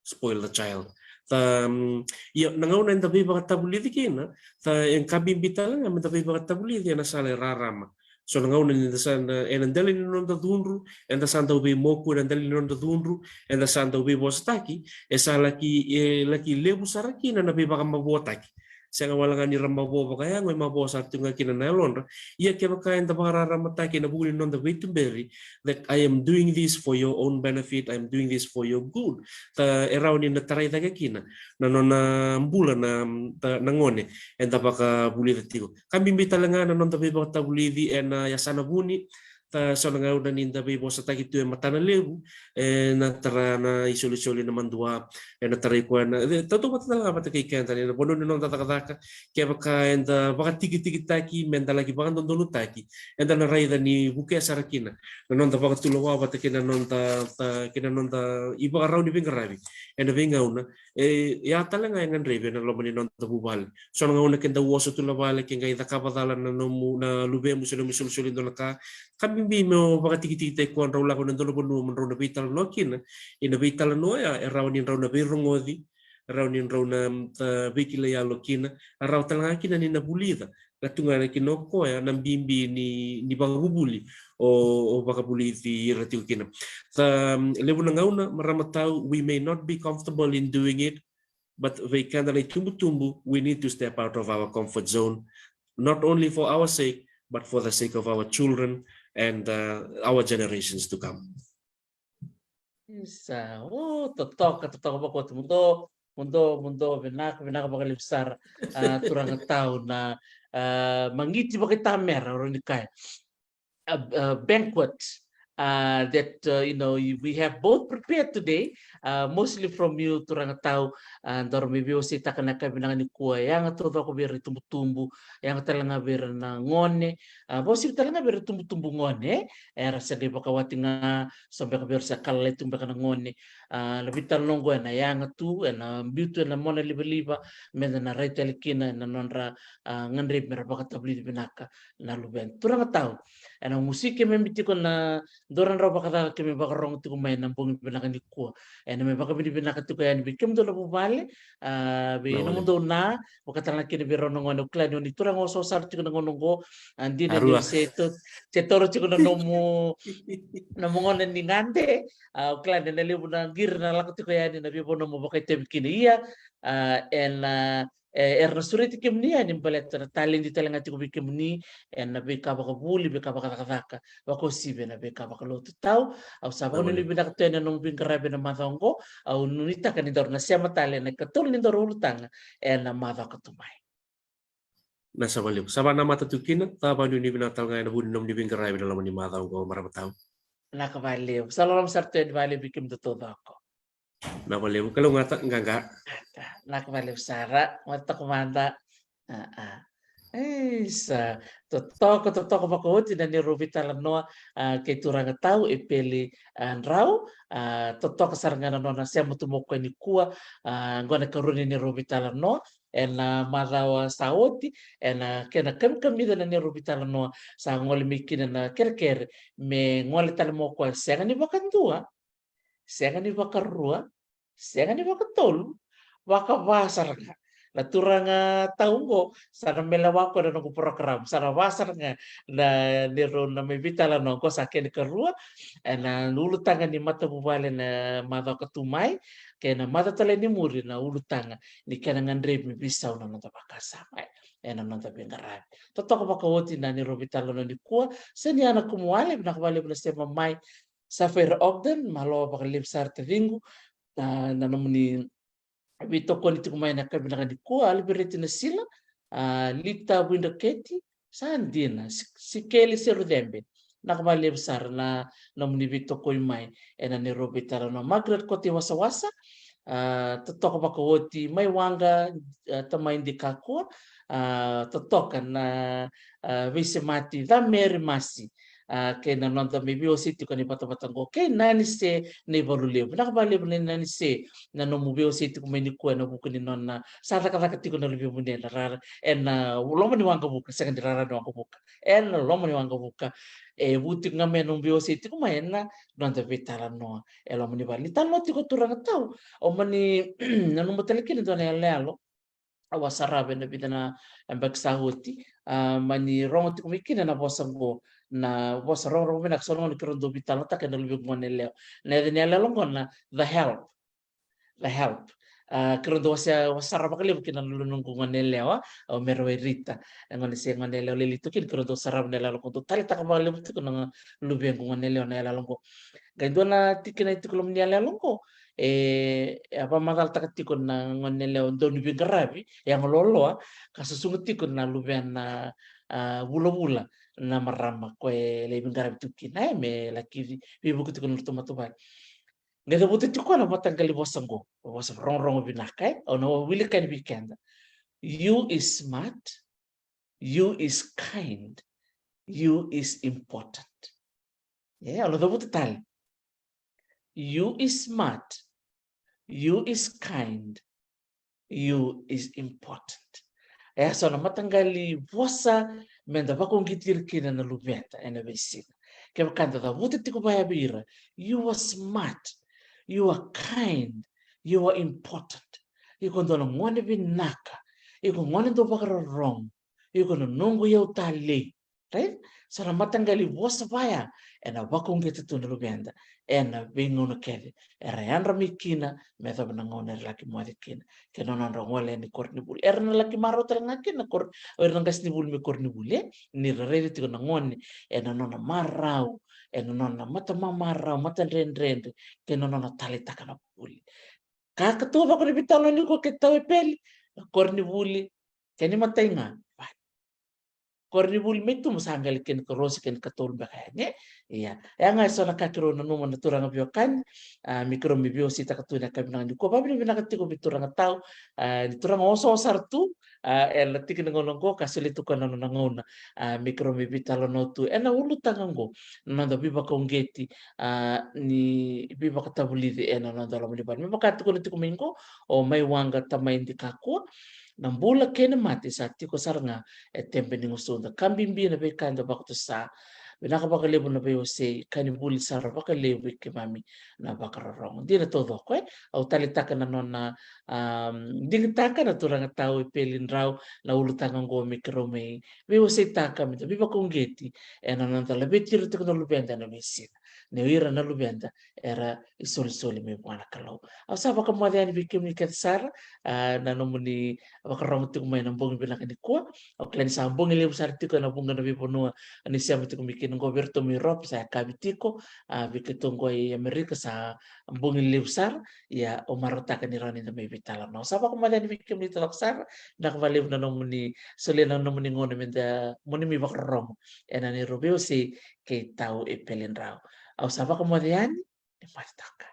spoil the child. Sa, um, ia, na gauna eda veivakatavulici kina, sa e ka bibi tale ga meda veivakatavulici ena sala e rarama. So na gauna ni da sa na, ena dela ni noda cudru, eda sa dau veimoku, ena dela ni noda cudru eda sa dau veivosataki, e sa laki, e laki levu sara kina na veivakamavoataki. Sega wale ga ni ra mavoa vakayago, e mavoa sara tu ga kina na yalodra. Ia kevaka eda vakararamataki ena vuku ni noda veituberi, that I am doing this for your own benefit, I am doing this for your good. Sa e rawa ni na tarai cake kina na nona bula na, na, na gone eda vakavulica tiko. Ka bibi tale ga na noda veivakatavulici ena yasana vuni, sa so na gauna ni da veivosataki tu e matana levu, ena tara na isolisoli na madua, ena tarai koya na, e, tautauvata tale ga vata kei keda ena vanua ni noda cakacaka. Kevaka eda vakatikitikitaki meda laki vakadodonutaki, eda na raica ni vukea sara kina na noda vakatulewa vata kei na noda, sa, kei na noda ivakarau ni veiqaravi ena veigauna e, e a tale ga e gadrevi ena loma ni noda vuvale. So na gauna ke dau oso tu na vale, ke qai cakava cala na nomu, na luvemu se nomu isolisoli e dua na ka, ka bibi me o vakatikitikitaki koya, drau lako ena dua na vanua mo drau na veitalanoa kina. Ia na veitalanoa ya e rawa ni drau na veirogoci, rawa ni drau na, mm, veikilai yalo kina, rawa tale ga kina ni na vulica ka tugana kina o koya na bibi ni, ni vakavuvuli o, o vakavulici ira tiko kina. Sa, mm, levu na gauna, marama tau, we may not be comfortable in doing it, but vei keda na itubutubu, we need to step out of our comfort zone, not only for our sake, but for the sake of our children and, uh, our generations to come. Isa, o, totoka, totoka vakaoti. Muduo, muduo, muduo, vinaka, vinaka vakalevu sara. A, turaga tau, na, a, magiti vakaitamera, o rawa ni kaya. A, a banquet, uh, that, uh, you know, you- we have both prepared today, uh, mostly from you, turaga tau, uh, daru mai veiwaseitaka na yakavi vinaka nikua, yaga taucoko vei ira itubutubu, yaga tale ga vei ira na gone, uh, vakauasivi tale ga vei ira itubutubu gone, era se qai vakawati ga, so beka vei ira se ka lalai tu beka na gone, uh, na veitalanoa oqo ena yaga tu, ena biu tu ena mona livaliva, meda na rai tale kina ena nodra, uh, gadrevi mera vakatavulici vinaka na luveda. Turaga tau, ena gusi keimami tiko na dua na drau vakacala keimami vakarogo tiko mai ena bogi vinaka nikua. Ena me vakavinavinaka tiko yani vei kemudou na vuvale, a, vei nomudou na, vakatale ga kina vei rau na gone, au kila ni o ni turaga wasawasa tiko na gauna oqo, a, dina ni se to-, se toro tiko na nomu, nomu gauna ni gade, a, au kila ni na levu na qiri na lako tiko yani na veivanua mo vakaitavi kina. Ia, a, ena e, era na sureti kemuni yani baleta na taledi tale ga tiko vei kemuni ena veika vakavuli, veika vakacakacaka, vakauasivi ena veika vakalotu tau. Au sa vakanuinui vinaka tu ena nomu veiqaravi ena macawa oqo, au nuitaka ni daru na sema tale ena ikatolu ni daru ulutaga ena macawa ka tu mai. Na sa valevu. Sa vanamata tu kina, sa vakanuinui vinaka tale ga ena vuku ni nomuni veiqaravi ena loma ni macawa oqo, marama tau. Na ka valevu. Sa loloma sara tu yani valevu vei kemudou taucoko. Na valevu, kalougata, qaqa. Na ka valevu sara, matako mada. A, a. Isa, totoka, totoka vakaoti na neirau veitalanoa, a, kei turaga tau Epeli, a, Drau, a, totoka sara ga na nona sema tu mai o koya nikua, a, qo na ikarua ni neirau veitalanoa, ena macawa sa oti, ena kena kamikamica na neirau veitalanoa, sa gole mai kina na kerekere, me gole tale mai o koya sega ni vakadua, sega ni vakarua, sega ni vakatolu, vakava sara ga. Na turaga tau oqo, sa na mai lewa koya na noqu program, sa na va sara ga na neirau na mai veitalanoa oqo sa kena ikarua, ena ulutaga ni matavuvale na macawa ka tu mai, kei na macawa tale ni muri na ulutaga ni kena gadrevi me veisau na noda vakasama, e, ena noda veiqaravi. Totoka vakaoti na neirau veitalanoa nikua, Seniana Kumuwale, vinaka valevu na sema mai, Safaira Ogden, malo vakalevu sara taciqu, a, na nomuni veitokoni tiko mai na yakavi vinaka nikua, Alivereti Nasila, a, Lita Vuidraketi, sa dina, Si-, Sikeli Serucebe, vinaka valevu sara na nomuni veitokoni mai ena neirau veitalanoa. Margaret Kotei Wasawasa, a, totoka vakaoti mai Waqa, a, Tamai Dikakua, a, totoka na, a, veisemati Cameri Masi, a, kei na noda mai veiwasei tiko ena ivatavata oqo, kei Nanise Naivalulevu. Vinaka valevu Nanise na nomu veiwasei tiko mai nikua ena vuku ni nona sa cakacaka tiko na luvemuni ena rara, ena loma ni waqavuka, sega ni rara ni waqavuka, ena loma ni waqavuka. E vu tiko ga mai na nomu veiwasei tiko mai ena noda veitalanoa e loma ni vale. Ni talanoa tiko turaga tau, au mani nanuma tale kina e dua na iyaloyalo au a sarava ena vica na yabaki sa oti, a, mani rogo tiko mai kina na vosa oqo, na vosa rogorogo vinaka, so na gauna keirau dau veitalanoataka ena luvequ goneyalewa. Na yaca ni iyaloyalo oqo na The Help. The Help. A, keirau dau wasa, wasara vakalevu kina na luvena noqu goneyalewa, o Mere Wairita. E gone se goneyalewa lailai tu kina, keirau dau sarava na iyaloyalo oqo, dau taleitaka vakalevu tiko na luvequ goneyalewa na iyaloyalo oqo. Qai dua na tikina e tiko loma ni iyaloyalo oqo, e, e a vakamacalataka tiko na goneyalewa dau ni veiqaravi, e yago loaloa, ka susuga tiko na luvena, a, vulavula na marama ko e lai veiqaravi tu kina, e, me laki veivuke tiko na nodratou matavuvale. Qai cavuta tiko na mataqali vosa oqo, vosa rogorogo vinaka, e, au na wilika yani vei keda. You is smart, you is kind, you is important. E, au na cavuta tale. You is smart, you is kind, you is important. E a so na mataqali vosa meda vakauqeti ira kina na luveda ena veisiga. Kevaka da cavuta tiko vaya vei ira, you are smart, you are kind, you are important. Iko dua na gone vinaka. Iko gone dau vakarorogo. Iko na noqu iyau talei. Right? So na mataqali vosa vaya ena vakauqeta tu na luveda ena veigauna kece era yadra mai kina, me yacova na gauna era laki moce kina kei na nodra gole yani koronivuli. Era na laki marau tale ga kina na kor-, o ira na qasenivuli mai koronivuli, e? Ni ra raica tiko na gone ena nona marau, ena nona matamamarau, matadredredre, kei na nona taleitaka na vuli. Ka ka tu vaka na veitalanoa ni ko kei tau e peli, na koronivuli, kei ni matai ga. Koronivuli mai tubu sa qai kena ka rose, kena ka tolu beka yani, e? Ia, e a ga e so na ka keirau nanuma na turaga veiwekani, a, me keirau mai veiwaseitaka tu ena yakavi vinaka nikua. Vakavinavinaka tiko vei turaga tau, a, ni turaga oso sara tu, a, ena tiki ni gauna oqo ka solia tu koya na nona gauna, a, me keirau mai veitalanoa tu ena ulutaga oqo, na noda veivakauqeti, a, ni veivakatavulici ena noda loma ni vale. Me vaka tukuna tiko mai oqo o Mai Waqa Tamaidi Kakua, na bula kei na mate sa tiko sara ga e tebe ni gusuda. Ka bibi na veika eda vakatusa. Vinaka vakalevu na veiwasei, ka ni vuli sara vakalevu vei keimami na vakarorogo. Dina taucoko, e? Au taleitaka na nona, am, digitaka na turaga tau e peli drau na ulutaga oqo me keirau mai veiwaseitaka, meda veivakauqeti ena noda laveti ira tiko na luveda ena veisiga. Ni o ira na luveda era isolisoli mai vua na Kalou. Au sa vakamoce yani vei kemuni kece sara, a, na nomuni vakarorogo tiko mai na bogi vinaka nikua. Au kila ni sa bogi levu sara tiko ena vuqa na veivanua ni sema tiko mai kina oqo, vei iratou mai Europe sa yakavi tiko, a, vei keitou oqo e Amerika sa bogi levu sara. Ia, au marautaka ni rawa nida mai veitalanoa. Au sa vakamoce yani vei kemuni taucoko sara, vinaka vakalevu na nomuni solia na nomuni gauna meda, moni mai vakarorogo ena neirau veiwasei kei tau e peli drau. Au sa vakamoce yani, ni moce toka.